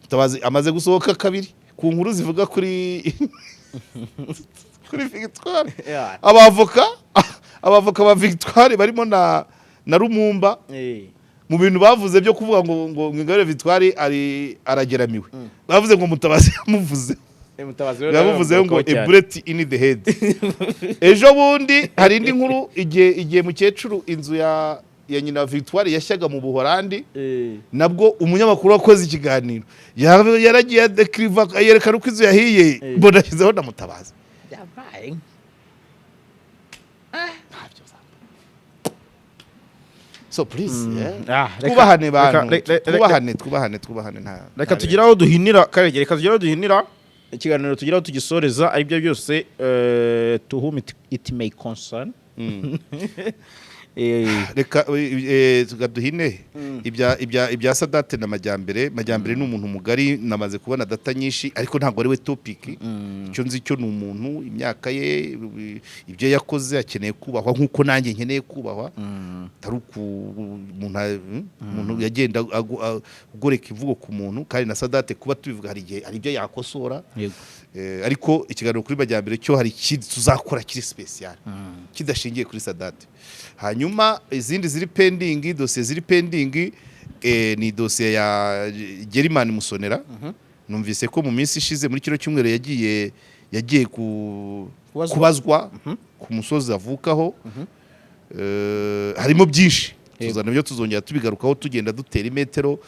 Mutabazi amaze gusohoka kabiri ku nkuru zivuga kuri Victoire. Abavoka ba Victoire barimo na Rumumba, mu bintu bavuze byo kuvuga ngo Ingabire Victoire ari arageramiwe, bavuze ngo Mutabazi yamuvuze. Mutabazi rero Yamuvuzeho ngo nawe a bullet in the head. Ejo bundi hari indi nkuru, igihe mukecuru inzu ya nyina wa Victoire yashyaga mu Buholandi, nabwo umunyamakuru wakoze ikiganiro yaragiye adekiriva, yerekana uko inzu yahiye, mbona ashyizeho na Mutabazi. Yabaye. Ntabyo zamba. So please, yeah. Ah, Twubahane bantu, twubahane, twubahane, twubahane, nta reka nta tugire aho duhinira, Karege, reka tugire aho duhinira ikiganiro, tugire aho tugisoreza. Aribyo byose, to whom it may concern. Reka tugaduhine ibya Sadate na Majyambere. Majyambere ni umuntu mugari, namaze kubona data nyinshi, ariko ntabwo ari we topic. Icyo nzi cyo ni umuntu, imyaka ye, ibyo yakoze, akeneye kubahwa nk'uko nanjye nkeneye kubahwa. Atari umuntu yagenda agoreka imvugo ku muntu. Kandi na Sadate kuba tubivuga, hari igihe hari ibyo yakosora. Ariko ikiganiro kuri Majyambere cyo hari ikindi tuzakora kiri special kidashingiye kuri Sadate. Hanyuma izindi ziri pending, dosiye ziri pending, ni dosiye ya Gerimani Musonera. Numvise ko mu minsi ishize, muri kino cyumweru, yagiye ku Kubazwa. Kubazwa ku musozi avukaho. Harimo byinshi tuzana byo tuzongera tubigarukaho, tugenda dutera imetero,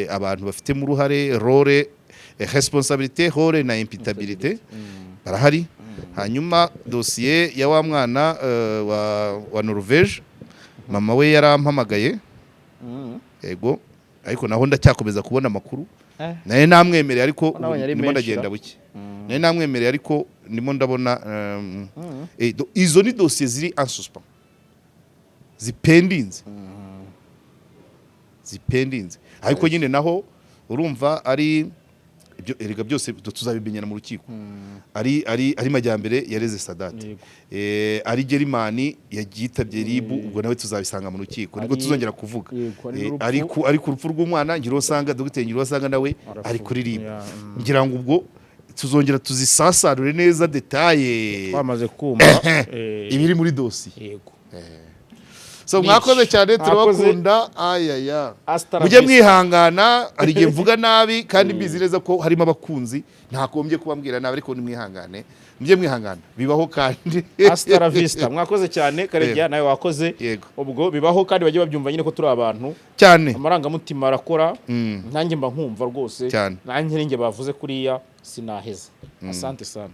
abantu bafitemo uruhare, rôle, responsabilité, rôle na imputabilité barahari. Hanyuma dosiye ya wa mwana wa Norvège, mama we yarampamagaye. Yego, ariko naho ndacyakomeza kubona amakuru. Naye namwemereye, ariko Nabonye ari ndimo menshi ndagenda ra. buke. Naye namwemereye, ariko ndimo ndabona izo ni dosiye ziri en suspens, zipendinze. Ariko nyine naho urumva ari ibyo, erega byose tuzabimenyera mu rukiko. Ari Majyambere yareze Sadate, ari Gerimani yagitabye RIB, ubwo nawe tuzabisanga mu rukiko, nibwo tuzongera kuvuga. Yego, ari n'urupfu. Ari ku rupfu rw'umwana Ngirosanga, Dogiteri Ngirosanga nawe ari kuri RIB. Ngira ngo ubwo tuzongera tuzisasarure neza détails Twamaze kumva ibiri muri dosiye. So mwakoze cyane. Mwakoze. Turabakunda, ayaya. Hasta la Mujye vista. mwihangana, hari igihe mvuga nabi kandi mbizi neza ko harimo abakunzi ntagombye kubabwira nabi, ariko nimwihangane, mujye mwihangana, bibaho kandi. Hasta la vista. Mwakoze cyane, Karegeya, nawe wakoze. Yego. Ubwo bibaho kandi bajye babyumva nyine ko turi abantu. Cyane. Amarangamutima arakora, nanjye mba nkumva rwose. Cyane. Nanjye ninjye bavuze kuriya sinaheza. Asante sana.